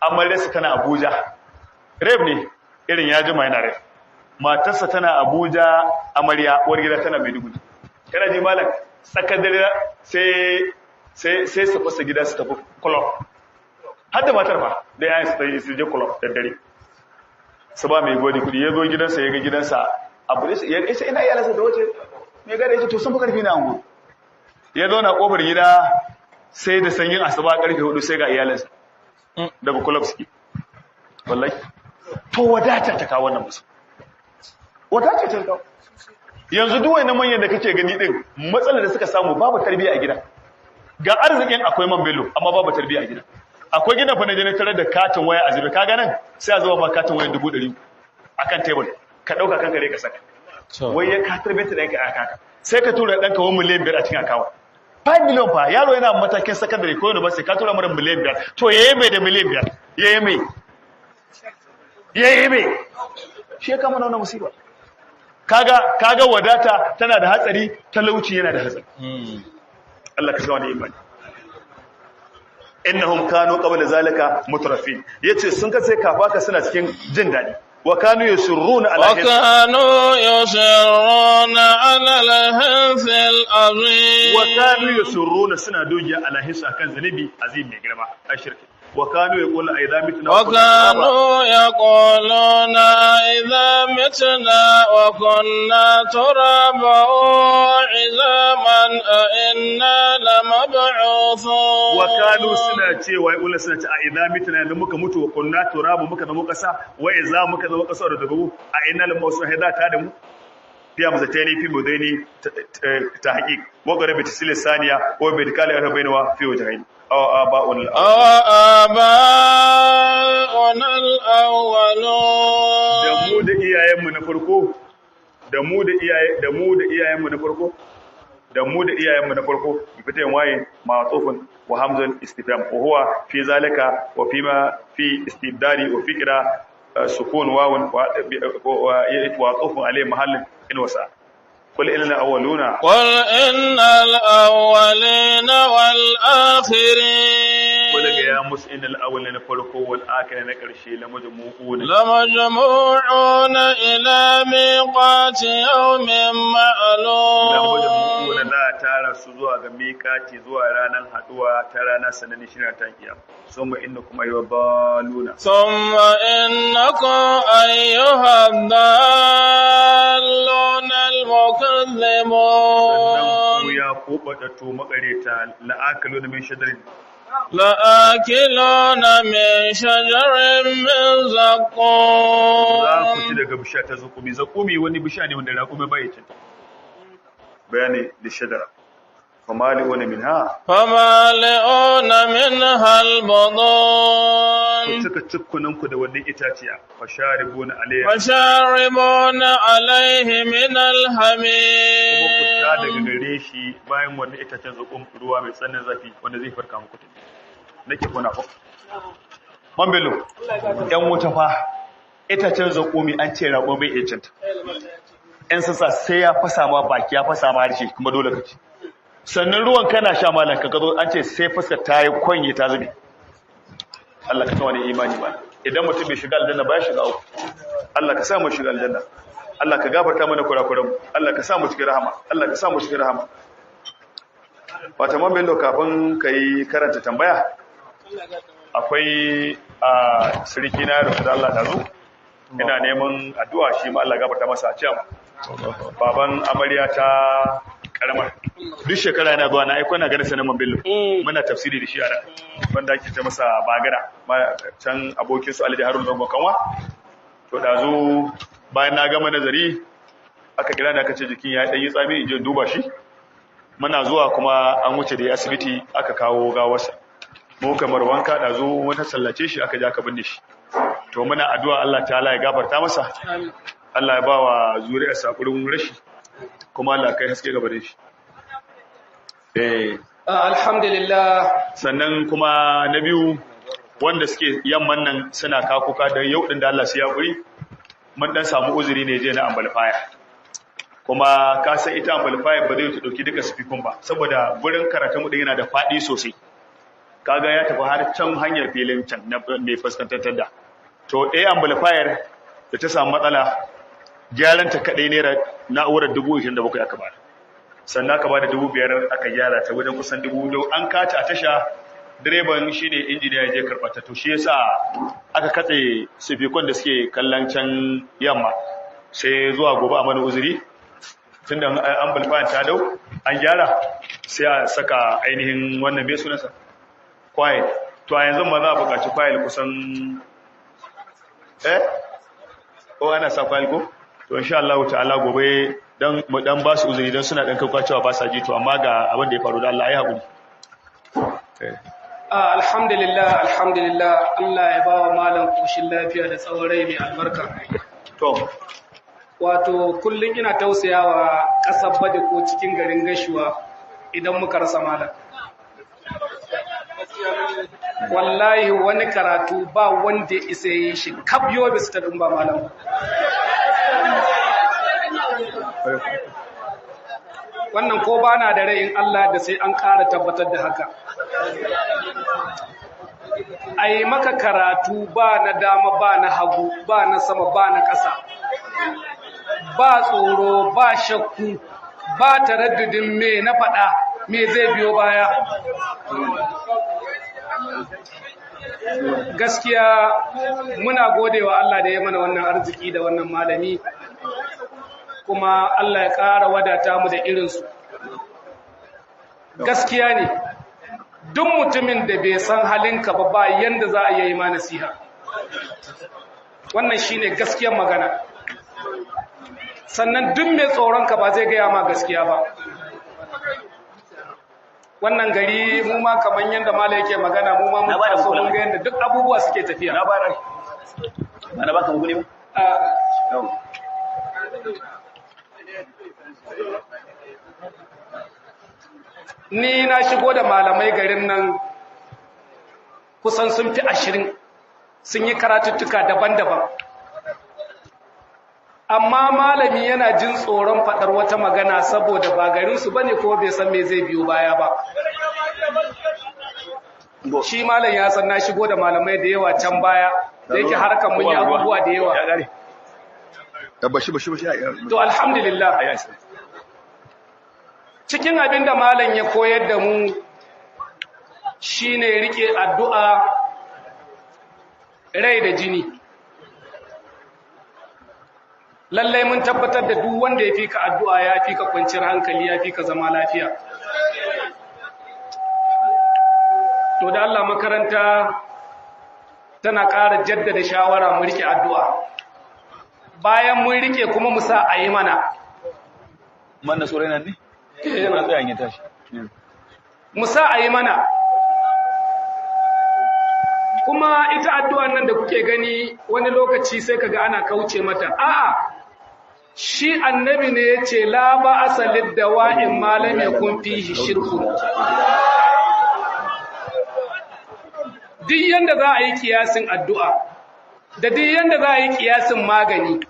amaryarsa tana Abuja. Rep ne, irin ya jima yana rep. Matarsa tana Abuja, amarya uwar gida tana Maiduguri. Kana ji malam, tsakar dare sai sai sai su fasa gida su tafi club, har da matar fa da yayin su tafi, su je club da dare, su ba mai godi kudi. Ya zo gidansa, ya ga gidansa abu da ya ce ina iyalansa da wace mai gada, ya ce to sun fi karfi na ango. Ya zauna kofar gida sai da sanyin asuba karfe 4, sai ga iyalansa daga club suke. Wallahi to wadata ta kawo wannan musu, wadata ta kawo. Yanzu duk wani manyan da kake gani din, matsalar da suka samu, babu tarbiyya a gida. Ga arzikin akwai, man Bello, amma babu tarbiyya a gida. Akwai gidan fa na je na tarar da katin waya a zube. Kaga nan sai a zuba ma katin waya 100,000 akan table, ka dauka kanka dai ka saka. Wai ya ka tarbiyyar da yanka aka, sai ka tura ɗanka wani 5 miliyan a cikin account. 5 million fa, yaro yana matakin secondary ko university, ka tura mara 5 miliyan. To yayi mai da 5 miliyan? Yayi mai? Yayi mai? Shi ya kama wannan musiba. Kaga wadata tana da hatsari, talauci yana da hatsari. Allah ka sa wani imani. Innahum kanu qabla zalika mutrafin, yace sun kace kafaka suna cikin jin dadi. Wa kanu yusirruna ala
وكانوا يصرون على الحنث العظيم.
Wa kanu yusirruna, suna dogiya, ala hisa, kan zanibi, azim, mai girma, ashirki. Wa kanu yaqulu idza mitna wa kunna turaba.
وكانوا يقولون إذا متنا وكنا ترابا وعظاما أإنا لمبعوثون.
Wa kanu suna cewa, yaqulu suna ce, a idza mitna, idan muka mutu, wa kunna turabu, muka zama kasa, wa idza muka zama kasa da dubu, a inna lamawsu hada ta da mu fi amzataini fi mudaini tahqiq wa qarabi tisil saniya wa bi kali arbainawa fi wajhaini aw aba'un.
أو آباؤنا الأولون.
Da mu da iyayenmu na farko, da mu da iyaye, da mu da iyayenmu na farko, da mu da iyayenmu na farko, bi fitayin waye ma'tufun wa hamzun istifham wa huwa fi zalika wa fi ma fi istibdali wa fikra sukun wawun wa wa tufun alayhi mahallin in wasa qul inna awwaluna.
قل إن الأولين والآخرين.
Qul, ga ya musu, innal awwalina na farko, wal akhirina na karshe, lamajmu'una.
لمجموعون إلى ميقات يوم معلوم.
Lamajmu'una, za a tara su zuwa ga miƙati, zuwa ranar haduwa ta rana sananne, shi na ta kiyama. Summa innakum ayyuha
ثم إنكم أيها الضالون
Sannan
المكذبون.
ku ya kubatattu makareta, la'akalu min shadarin.
لآكلون من شجر من
Za ku ci
زقوم.
daga bishiya ta zakumi. Zakumi wani bishiya ne wanda raƙumi bai cin bayani da shadara famali'una minha.
فمالئون منها
Ku
البطون.
cika cikkunanku da wannan itaciya, fasharibuna alayha.
فشاربون عليه من
Kuma ku sha daga
الحميم.
gare shi, bayan wannan itacen zakum, ruwa mai tsananin zafi wanda zai farka muku tafi nake kuna ko man bello yan wuta fa. Itacen zakumi an ce raƙo bai iya cinta, yan sassa sai ya fasa ma baki, ya fasa ma harshe, kuma dole ka ci. Sannan ruwan kana sha, malam, ka zo an ce sai fuskar ta yi kwanye ta zube. Allah ka sa wani imani ba. Idan mutum bai shiga aljanna ba, ya shiga uku. Allah ka sa mu shiga aljanna. Allah ka gafarta mana kurakuran mu. Allah ka sa mu cikin rahama. Allah ka sa mu cikin rahama. Wata man bello, kafin ka yi karanta tambaya, akwai a siriki na da Allah da zo ina neman addu'a, shi ma Allah gafarta masa, a ciyama baban amarya ta karamar. Duk shekara yana zuwa na aiko, na ganin sanin man bello, muna tafsiri da shi a nan, wanda ake ce masa bagara can, abokin su Alhaji Haruna Zango Kanwa. To dazu bayan na gama nazari aka kira da aka ce jikin ya dan yi tsami, in je in duba shi. Muna zuwa kuma an wuce da asibiti aka kawo gawarsa. Mu kamar wanka dazu wata sallace shi, aka je aka binne shi. To muna addu'a Allah ta'ala ya gafarta masa. Allah ya bawa zuri'ar sakurin rashi, kuma Allah kai haske gaba da shi. Eh.
Alhamdulillah.
Sannan kuma na biyu, wanda suke yamman nan suna kakuka da yau din, da Allah su yaƙuri, mun dan samu uzuri ne je na amplifier. Kuma ka san ita amplifier ba zai ta dauki duka speaker ba, saboda gurin karatun mu din yana da fadi sosai. Kaga ya tafi har can hanyar filin can na mai fuskantar da to ɗaya amplifier da ta samu matsala, gyaran ta kadai naira na'urar 27,000 aka bada. Sannan aka bada 5,000 aka gyara ta, wajen kusan 4,000 an kata a tasha, direban shi ne injiniya ya je karɓata. To shi yasa aka katse sifikon da suke kallon can yamma, sai zuwa gobe a mana uzuri, tunda an bulfan ta dau an gyara, sai a saka ainihin wannan mai sunansa quiet. To a yanzu ma za a buƙaci quiet kusan, eh, ko ana sa quiet ko. To insha Allah ta'ala gobe dan mu dan ba su uzuri, dan suna dan kakwa cewa ba sa ji. To amma ga abin da ya faru, da Allah ya haƙuri.
Alhamdulillah, alhamdulillah. Allah ya ba wa malam koshin lafiya da tsawon rai mai albarka.
To.
Wato kullum ina tausayawa ƙasar Bade ko cikin garin Gashuwa idan muka rasa malam. Wallahi wani karatu ba wanda ya isa yi shi kaf Yobe su ta ba malam. Wannan ko ba na da rai, in Allah da sai an ƙara tabbatar da haka. A yi maka karatu ba na dama, ba na hagu, ba na sama, ba na ƙasa, ba tsoro, ba shakku, ba taraddudin me na faɗa, me zai biyo baya. Gaskiya muna godewa Allah da ya mana wannan arziki da wannan malami, kuma Allah ya ƙara wadata mu da irinsu. Gaskiya ne, duk mutumin da bai san halinka ba ba yanda za a yi ma nasiha. Wannan shine gaskiyar magana. Sannan duk mai tsoronka ba zai gaya ma gaskiya ba. Wannan gari mu ma kaman yanda mala yake magana, mu ma mun taso mun ga yanda duk abubuwa suke tafiya.
Na bara. Ba na baka muguni ba?
Ni na shigo da malamai garin nan kusan sun fi 20, sun yi karatuttuka daban-daban. Amma malami yana jin tsoron faɗar wata magana saboda ba garinsu ba ne, ko bai san me zai biyo baya ba. Shi malam ya san na shigo da malamai da yawa can baya, da yake harkar mun yi abubuwa da yawa. To alhamdulillah. Cikin abin da malam ya koyar da mu shine rike addu'a rai da jini. Lallai mun tabbatar da duk wanda ya fi ka addu'a ya fi ka kwanciyar hankali, ya fi ka zama lafiya. To da Allah makaranta tana ƙara jaddada shawara mu rike addu'a. Bayan mun rike kuma mu sa a yi mana.
Manna tsoron nan ne? Yana tsayan ya tashi.
Mu sa a yi mana. Kuma ita addu'an nan da kuke gani wani lokaci sai kaga ana kauce mata. A'a, shi annabi ne ya ce la ba asalin dawa'in malam ya kun fihi shirku. Duk yanda za a yi kiyasin addu'a, da duk yanda za a yi kiyasin magani,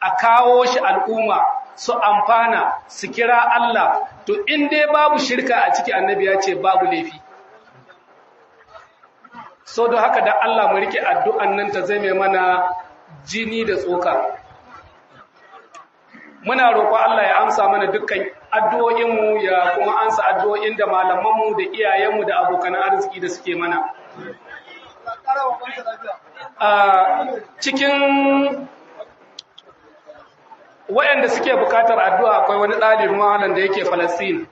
a kawo shi al'umma su amfana su kira Allah, to in dai babu shirka a ciki annabi ya ce babu laifi. So don haka da Allah mu rike addu'an nan ta zame mana jini da tsoka. Muna roƙo Allah ya amsa mana dukkan addu'o'inmu, ya kuma ansa addu'o'in da malamanmu da iyayenmu da abokan arziki da suke mana. A cikin waɗanda suke bukatar addu'a akwai wani ɗalibin malam da yake Falastin.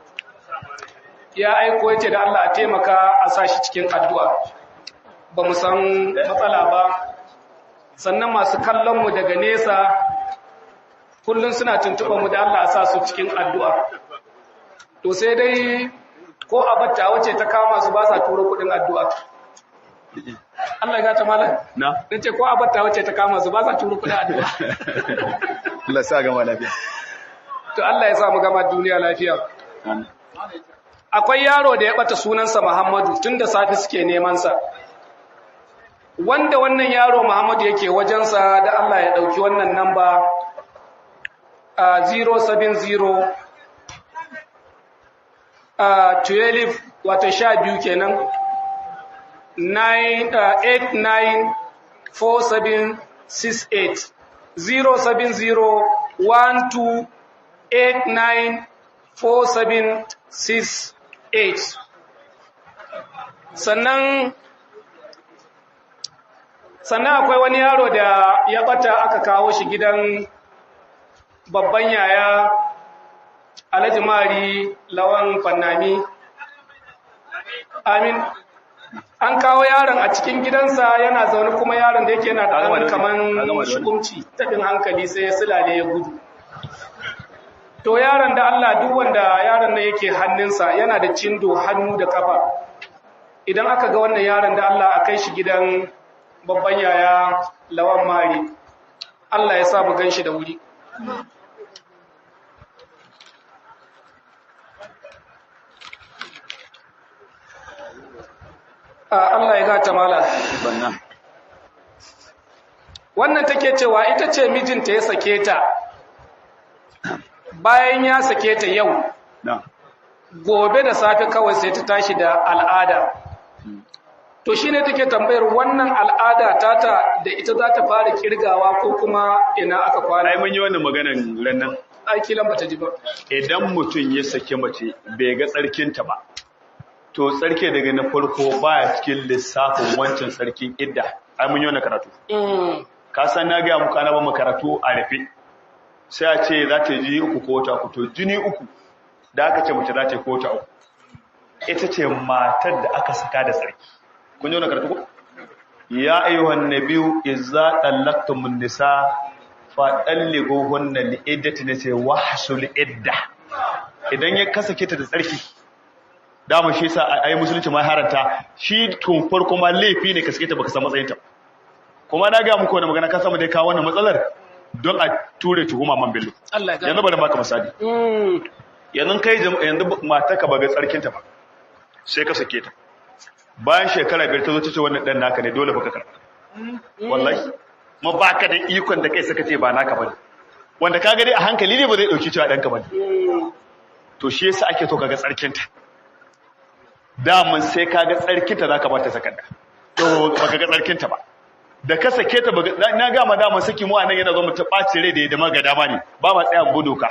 Ya aiko ya ce da Allah a taimaka a sa shi cikin addu'a. Ba mu san matsala ba. Sannan masu kallonmu daga nesa kullum suna tuntuɓa mu da Allah a sa su cikin addu'a. To sai dai ko a batta wace ta kama su ba sa turo kuɗin addu'a. Allah ya gata malam.
Na?
Nace ko a batta wace ta kama su ba sa turo kuɗin addu'a.
Allah sa gama lafiya.
To Allah ya sa mu gama duniya lafiya. Akwai yaro da ya bata sunansa Muhammadu, tun da safe suke neman sa. Wanda wannan yaro Muhammadu yake wajensa, da Allah ya dauki wannan namba a 070 a 12, wato 12 kenan, 9 89 4768, 07012894768. Sannan akwai wani yaro da ya bata aka kawo shi gidan babban yaya Alhaji Mari Lawan Fannami. Amin. An kawo yaron a cikin gidansa yana zaune, kuma yaron da yake yana da ɗan kaman shukumci taɓin hankali, sai ya silale ya gudu. To yaron da Allah duk wanda yaron nan yake hannunsa, yana da cindo hannu da kafa. Idan aka ga wannan yaron, da Allah a kai shi gidan babban yaya Lawan Mari. Allah ya sa mu gan shi da wuri. Allah ya gata mala. Wannan take cewa ita ce mijinta ya sake ta. Bayan ya sake ta yau, gobe da safe kawai sai ta tashi da al'ada. To shine take tambayar, wannan al'ada tata da ita za ta fara kirgawa ko kuma ina aka kwana?
Ai mun yi wannan maganan rannan.
Ai kilan bata ji ba.
Idan mutum ya sake mace bai ga tsarkinta ba, To tsarki daga na farko baya cikin lissafin wancan tsarkin idda. Ai mun yi wannan karatu. Ka san na gaya muku ana ba mu karatu a rufe. Sai a ce za ta yi jini uku ko wata uku. To jini uku da aka ce mace za ta yi ko wata uku. Ita ce matar da aka saka da tsarki. Kun yi wannan karatu ko? Ya ayyuhan nabiyyu idza tallaqtumun nisa fa tallighuhunna liiddatin sai wahsul idda. Idan ya kasake ta da tsarki, dama shi yasa ai musulunci ma haranta shi tun farko ma laifi ne ka sake ta baka san matsayin ta. Kuma na ga muku wannan magana ka samu dai kawo wannan matsalar don a ture tuhuma man bello.
Allah ya
Yanzu bari baka misali. Yanzu kai yanzu matarka ba ga tsarkin ta ba, sai ka sake ta. Bayan shekara 5 ta zo ta ce wannan dan naka ne, dole baka karba. Wallahi ma baka da ikon da kai suka ce ba naka bane. Wanda kaga dai a hankali ne ba zai dauki cewa danka bane. To shi yasa ake so kaga tsarkin ta. Daman sai kaga tsarkin ta zaka bata sakanda. To baka ga tsarkin ta ba. Da ka sake ta baka na ga ma daman saki mu anan yana zo mu ta ɓaci rai da ya dama ga dama ne. Ba ma tsaya mu doka.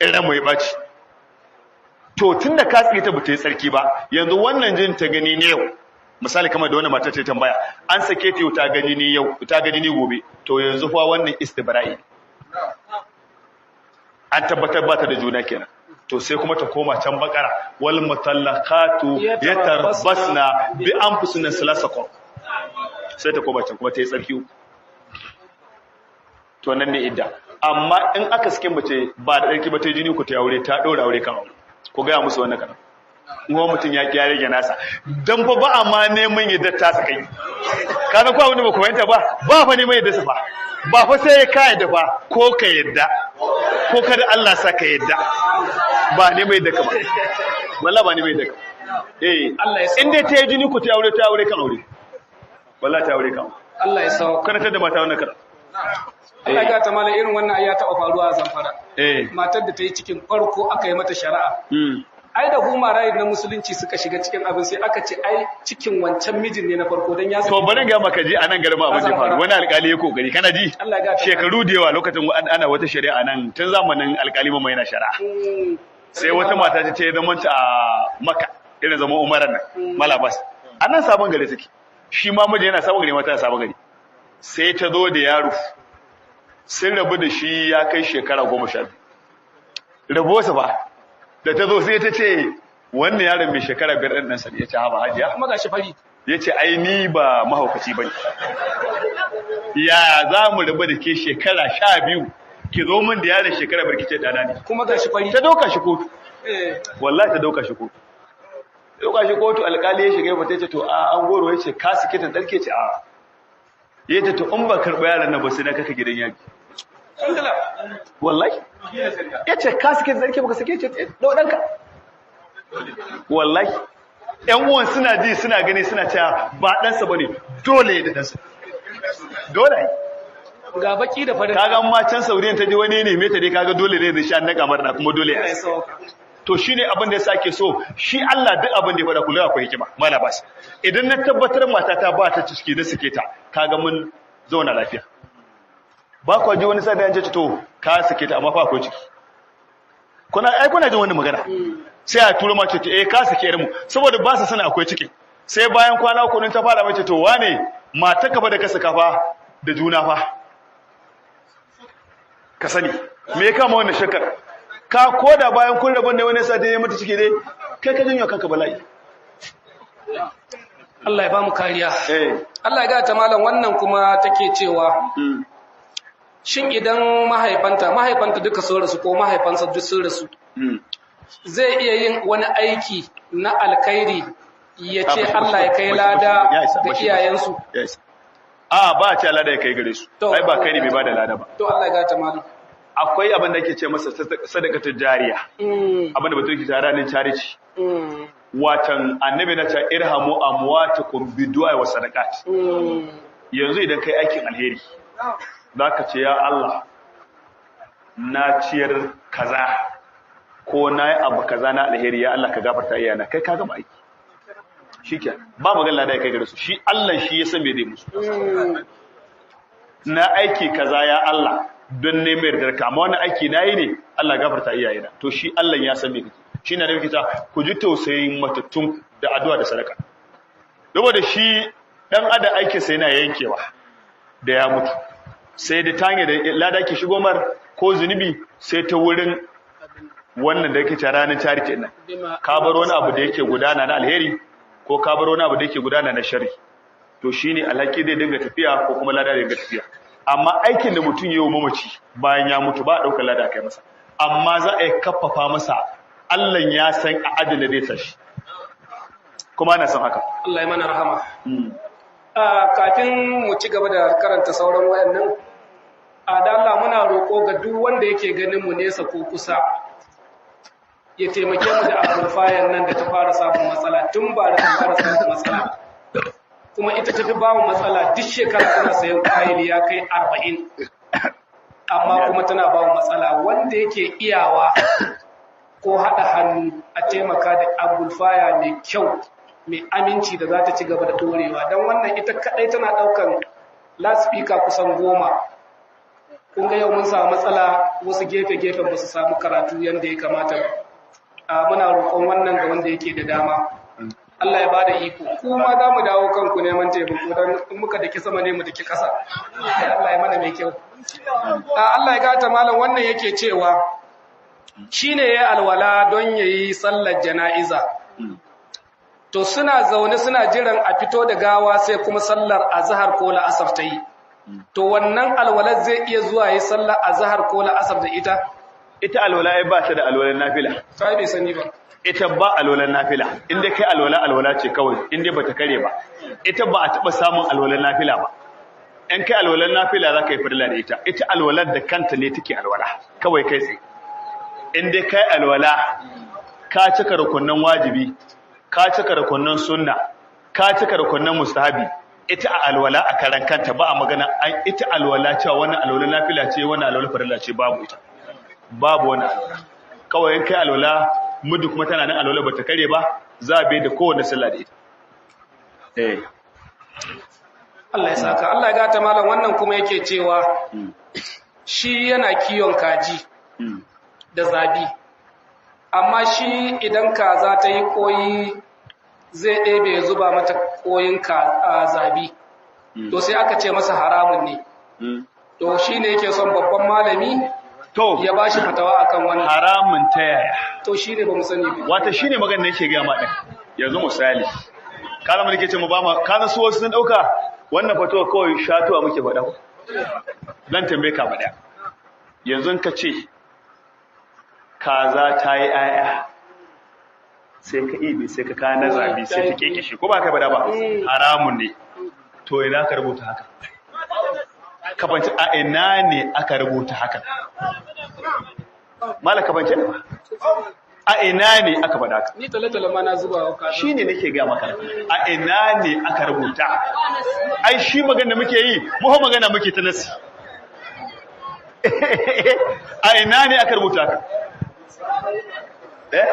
In ran mu ya ɓaci. To tunda ka tsike ta bata yi tsarki ba, yanzu wannan jin ta gani ne yau. Misali kamar da wannan matar ta tambaya, an sake ta yau ta gani ni yau, ta gani ni gobe. To yanzu fa wannan istibra'i. An tabbatar ba ta da juna kenan. To sai kuma ta koma can bakara, wal mutallaqatu yatarabbasna bi anfusihinna salasa qur. Sai ta koma can kuma ta yi tsarki uku. To nan ne idda. Amma in aka sake mace ba da tsarki ba ta yi jini ku ta aure, ta ɗora aure kan aure. Ku gaya musu wannan kana. Kuma mutum ya kiya rage nasa. Dan fa ba a ma neman yadda ta su kai. Ka san ko abin da ba ku fahimta ba, ba fa neman yadda su fa. Ba fa sai ka yadda fa ko ka yadda ko kada Allah sa ka yadda. Ba neman yadda ka ba. Wallahi ba neman yadda ka. Eh,
Allah ya
in dai ta yi jini ku ta aure, ta aure kan aure. Wallahi ta aure kan aure.
Allah ya sauka.
Karanta da mata wannan kana.
Allah ya gata mana irin wannan ai ya taɓa faruwa a Zamfara.
Eh.
Matar da ta yi cikin farko aka yi mata shari'a. Ai da human right na musulunci suka shiga cikin abin, sai aka ce ai cikin wancan mijin ne na farko dan ya
To bari ga maka ji anan garin abin da ya faru. Wani alƙali ya kokari, kana ji?
Allah ya gata.
Shekaru da yawa lokacin ana wata shari'a nan tun zamanin alƙali mai yana shari'a. Sai wata mata ta ce zaman ta a Makka, irin zaman Umaran nan, Malabas. Anan sabon gari take. Shi ma miji yana sabon gari, mata na sabon gari. Sai ta zo da yaro. Sun rabu da shi ya kai shekara 12. Rabuwarsa ba. Da ta zo sai ta ce wannan yaron mai shekara 5 ɗin ɗansa ne. Ya ce haba hajiya.
Kuma gashi fari.
Ya ce ai ni ba mahaukaci ba ne. Ya za mu rabu da ke shekara 12 ki zo min da yaron shekara 5 ki ce ɗana ne.
Kuma gashi fari.
Ta dauka shi kotu.
Eh.
Wallahi ta dauka shi kotu. Dauka shi kotu, alƙali ya shiga ya fita ya ce to a an goro ya ce ka sike ta tsarki ce a. Ya ce to in ba karɓa yaron nan ba sai na kaka gidan yaji. Wallahi. Ya ce ka sike ta tsarki baka sike ce ɗau ɗanka. Wallahi. ‘Yan uwan suna ji suna gani suna cewa ba ɗansa ba ne, dole ya da ɗansa. Dole.
Ga baki da farin.
Kaga ma can Saudiyan ta je wani ne meta dai kaga dole ne zai sha na kamar na kuma dole
Allah
ya
ya sauka.
To shine abin da yasa ake so shi Allah duk abin da ya faɗa kula akwai hikima mala bas. Idan na tabbatar matata ba ta ciki na sike ta, kaga mun zauna lafiya. Ba kwa ji wani sai da an ce to ka sike ta amma fa akwai ciki. Kuna ai kuna jin wannan magana. Sai a turo mace ce eh ka sake yar mu saboda ba su sani akwai ciki. Sai bayan kwana uku nan ta fara mace to wane mata ka fa da ka saka fa da juna fa. Ka sani me ya kama wannan shakkar? Ka koda bayan kun rabu ne wani sati ya mata ciki dai kai ka janyo kanka bala'i.
Allah ya ba mu kariya.
Eh.
Allah ya gata malam, wannan kuma take cewa shin idan mahaifanta duka sun rasu ko mahaifansa duk sun rasu, zai iya yin wani aiki na alkhairi ya ce Allah ya kai lada ga iyayensu?
Ya isa. A ba a ce lada ya kai gare su.
To,
ai ba kai ne mai bada lada ba.
To Allah ya gata malam.
Akwai abin da ake ce masa sadaqatul jariya. Abin da bature ke tara ne charity. Watan annabi na ce irhamu amwatakum bidu'a wa sadaqat. Yanzu idan kai aikin alheri zaka ce ya Allah na ciyar kaza ko na yi abu kaza na alheri, ya Allah ka gafarta iyana, kai ka gama aiki. Shikenan ba magana lada ya kai gare su, shi Allah shi ya san me zai musu. Na aiki kaza ya Allah don neman yardarka, amma wannan aiki nayi ne Allah gafarta iyayena, to shi Allah ya san me kake. Shine da muke ta ku ji tausayin matattun da addu'a da sadaka. Saboda shi dan adam aikin sa yana yankewa da ya mutu, sai da tanye da lada ke shigo mar ko zunubi sai ta wurin wannan da yake ta ranar charity nan. Ka bar wani abu da yake gudana na alheri ko ka bar wani abu da yake gudana na sharri, to shine alhaki zai dinga tafiya ko kuma lada zai dinga tafiya. Amma aikin da mutum yayi mamaci bayan ya mutu ba a daukar lada kai masa, amma za a yi kaffafa masa. Allah ya san a adana zai tashi, kuma ana san haka.
Allah ya mana rahama. Kafin mu ci gaba da karanta sauran wayannan, a da Allah muna roƙo ga duk wanda yake ganin mu nesa ko kusa ya taimake mu da amplifier nan da ta fara samun matsala tun ba da ta fara samun matsala, kuma ita tafi ba mu matsala duk shekara tana sayan fayil ya kai 40, amma kuma tana ba mu matsala. Wanda yake iyawa ko haɗa hannu a taimaka da amplifier mai kyau mai aminci da za ta ci gaba da dorewa, don wannan ita kaɗai tana ɗaukan loudspeaker kusan 10. Kun ga yau mun samu matsala, wasu gefe-gefen ba su samu karatu yadda ya kamata ba. Muna roƙon wannan ga wanda yake da dama, Allah ya bada iko. Kuma za mu dawo kanku neman taimako, don in muka daki sama ne mu daki ƙasa. Allah ya mana mai kyau. Allah ya gata malam. Wannan yake cewa shine ya alwala don yayi sallar jana'iza, to suna zaune suna jiran a fito da gawa, sai kuma sallar azhar ko la'asar ta yi. To wannan alwalar zai iya zuwa yi sallar azhar ko la'asar da ita?
Ita alwala ai ba ta da alwalan nafila.
Sai bai sani ba.
Ita ba alwalan nafila, inda kai alwala alwala ce kawai, inda bata kare ba. Ita ba a taba samun alwalan nafila ba. In kai alwalan nafila za ka yi farilla da ita. Ita alwalar da kanta ne take alwala kawai kai tsaye. Inda kai alwala ka cika rukunnan wajibi, ka cika rukunnan sunna, ka cika rukunnan mustahabi. Ita a alwala a karan kanta ba a magana an ita alwala cewa wannan alwala nafila ce, wannan alwala farilla ce, babu ita. Babu wannan alwala. Kawai in kai alwala mudu kuma tana nan alwala bata kare ba, za a bai da kowanne sallah da ita. Eh.
Allah ya saka. Allah ya gata malam. Wannan kuma yake cewa shi yana kiwon kaji da zabi, amma shi idan kaza ta yi koyi zai ɗebe ya zuba mata koyin zabi, to sai aka ce masa haramun ne. To shi ne yake son babban malami
To
ya ba shi fatawa akan wannan.
Haramun ta yaya?
To shi ne ba mu sani ba.
Wata shine magana da yake ga ma din. Yanzu misali, ka zama nake ce mu ba ma ka su wasu sun dauka wannan fatawa kawai shatuwa muke faɗa. Zan tambaye ka faɗa. Yanzu ka ce kaza ta yi aya, sai ka ibe sai ka kana zabi sai ta keke shi, ko ba ka faɗa ba? Haramun ne. To ina ka rubuta haka? Ka banci a ina ne aka rubuta haka? Mala ka banci ba? A ina ne aka faɗa haka?
Ni tale-tale ma na zuba wa kaza.
Shi ne nake gaya maka, a ina ne aka rubuta? Ai shi magana muke yi, mu magana muke ta nasi. A ina ne aka rubuta haka? Eh,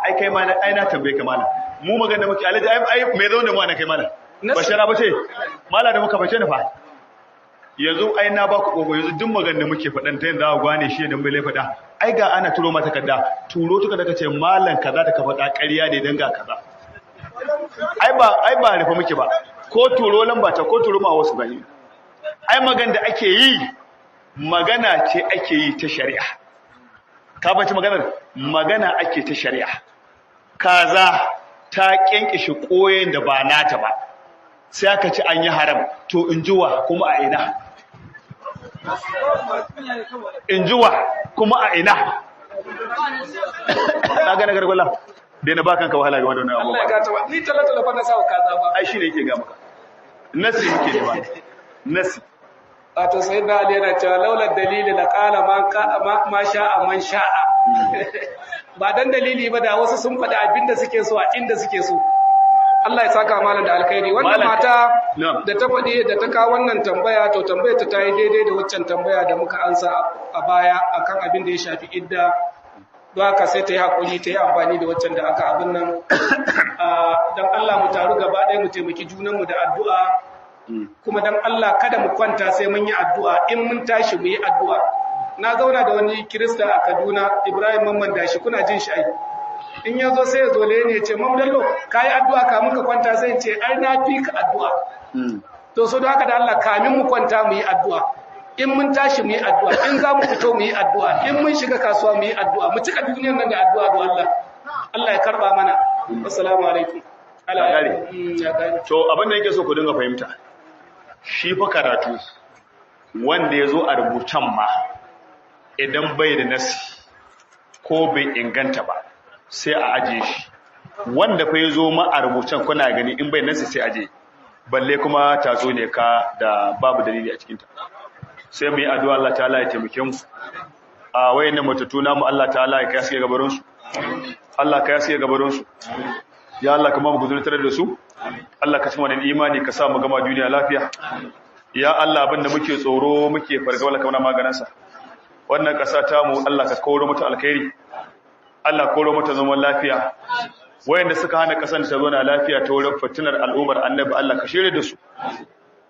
ai kai ma ai na tambaye ka malam. Mu magana muke alaji, ai me zaune mu ana kai malam bashara ba ce malam da muka bace ni fa. Yanzu ai na ba ku kogo, yanzu duk magana muke faɗan ta yanzu za ku gane shi da mai faɗa. Ai ga ana turo mata takarda, turo takarda kace malam kaza da ka faɗa ƙarya ne dan ga kaza. Ai ba rufe muke ba, ko turo lamba ta ko turo ma wasu gani. Ai magana da ake yi magana ce ake yi ta shari'a. Ka bace maganar? Magana ake ta shari'a. Kaza ta kyankishi koyen da ba nata ba, sai aka ci an yi haram. To in jiwa kuma a ina? In jiwa kuma a ina? Na gane gargwala dai na bakanka wahala ga wannan
Allah ya
abubuwa.
gata ba ni tale-tale fa na sa wa kaza ba.
Ai shine yake ga maka, nasi muke ne ba nasi.
Wato sai da Ali yana cewa laula dalili la qala ma sha'a man sha'a. Ba dan dalili ba da wasu sun faɗi abinda suke so a inda suke so. Allah ya saka malam da alkhairi. Wannan
Malam-
mata
Na'am.
da ta faɗi da ta kawo wannan tambaya, to tambayar ta tayi daidai da waccan tambaya da muka ansa a baya akan abin da ya shafi idda. Don haka sai ta yi hakuri ta yi amfani da waccan da aka abin nan. Don Allah mu taru gaba ɗaya mu taimaki junanmu da addu'a, kuma don Allah kada mu kwanta sai mun yi addu'a, in mun tashi mu yi addu'a. Na zauna da wani Kirista a Kaduna, Ibrahim Mamman Dashi, kuna jin shi ai. In ya zo sai ya zo ne ya ce, "Mam Dallo, ka yi addu'a kamun ka kwanta?" Sai ce, "Ai na fi ka addu'a." To so da haka da Allah, kamin mu kwanta mu yi addu'a. In mun tashi mu yi addu'a, in za mu fito mu yi addu'a, in mun shiga kasuwa mu yi addu'a, mu cika duniyar nan da addu'a don Allah. Allah ya karba mana. Assalamu alaikum.
Ya
Ya kare.
To abin da yake so ku dinga fahimta, shi fa karatu wanda ya zo a rubutan ma, idan bai da nasi ko bai inganta ba, sai a aje shi. Wanda fa ya zo ma a rubutan, kuna gani, in bai nasi sai aje, balle kuma tatso ne ka da babu dalili a cikinta. Sai mu yi addu'a, Allah ta'ala ya taimake mu. A wayannan matattu namu, Allah ta'ala ya kai su gabarin su. Allah ka yasi gabarin su. Ya Allah, ka ba mu guzuri tare da su. Allah, ka ci mana imani, ka sa mu gama duniya lafiya. Ya Allah, abin da muke tsoro, muke fargaba, Allah ka mana maganin sa. Wannan ƙasa ta mu, Allah ka koro mata alkhairi. Allah, koro mata zaman lafiya. Wayanda suka hana ƙasar ta zauna lafiya ta wurin fitinar al'ummar Annabi, Allah ka shirye da su,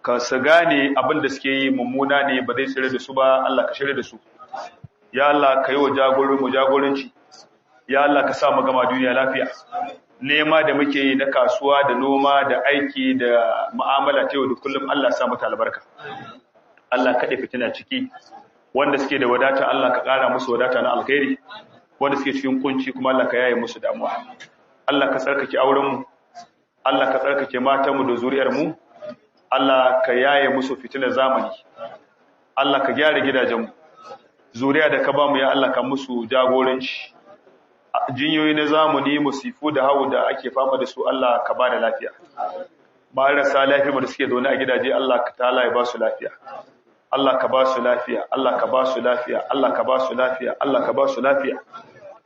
ka su gane abin da suke yi mummuna ne, ba zai tsire da su ba. Allah, ka shirye da su. Ya Allah, ka yi wa jagorin mu jagoranci. Ya Allah, ka sa mu gama duniya lafiya. Nema da muke yi na kasuwa da noma da aiki da mu'amala ta yau da kullum, Allah sa mata albarka. Allah kaɗe fitina ciki. Wanda suke da wadata, Allah ka ƙara musu wadata na alkhairi. Wanda suke cikin kunci kuma, Allah ka yaye musu damuwa. Allah ka tsarkake aurenmu. Allah ka tsarkake matanmu da zuriyarmu. Allah ka yaye musu fitinar zamani. Allah ka gyara gidajenmu. Zuriya da ka bamu, ya Allah, ka musu jagoranci. Jinyoyi na zamani, musifu da hawu da ake fama da su, Allah ka ba da lafiya. Marasa lafiya da suke zaune a gidaje, Allah ka ta'ala ya ba su lafiya. Allah ka ba su lafiya. Allah ka ba su lafiya. Allah ka ba su lafiya. Allah ka ba su lafiya.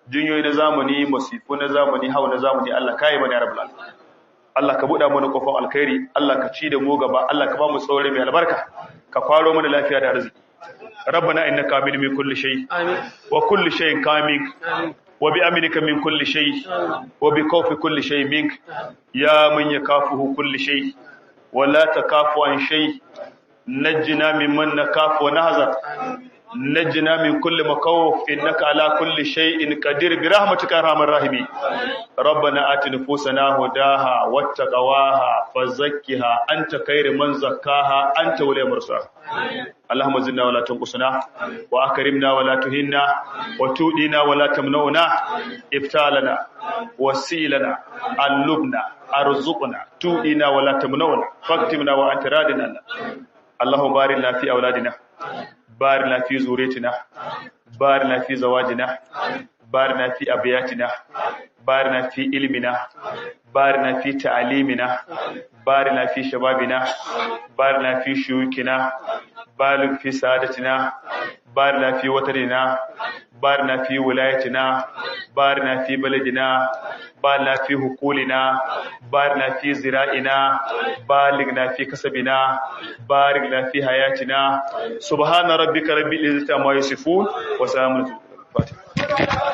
Jinyoyi na zamani, musifu na zamani, hawu na zamani, Allah ka yi mana, ya rabbal alamin. Allah ka buɗa mana kofar alkhairi. Allah ka ci da mu gaba. Allah ka ba mu tsore mai albarka, ka kwaro mana lafiya da arziki. ربنا إنك عامل من كل شيء.
Amin.
وكل شيء كامل.
Amin.
وبأمرك من كل شيء، وبخوف كل شيء منك، يا من يكافه كل شيء ولا تكاف عن شيء. نجنا ممن نكاف ونهزر، نجنا من كل مخاوف، إنك على كل شيء قدير، برحمتك يا أرحم الراحمين. ربنا آت نفوسنا هداها واتقواها فزكها، أنت خير من زكاها، أنت ولي مرساها. اللهم زدنا ولا تنقصنا، وأكرمنا ولا تهنا، وتؤدنا ولا تمنعنا، افتح لنا، وسيلنا، علمنا، ارزقنا، تؤدنا ولا تمنعنا، فاكتمنا وأنت راض عنا. اللهم بارك لنا في أولادنا، بارك لنا في ذريتنا، بارك لنا في زواجنا، بارك لنا في أبياتنا، بارك لنا في علمنا، بارك لنا في تعليمنا، بارك لنا في شبابنا، بارك لنا في شيوخنا، بارك في سعادتنا، بارك لنا في وطننا، بارك لنا في ولايتنا، بارك لنا في بلدنا، بارك لنا في حقولنا، بارك لنا في زراعنا، بارك لنا في كسبنا، بارك لنا في حياتنا. سبحان ربك رب العزة عما يصفون وسلام على المرسلين.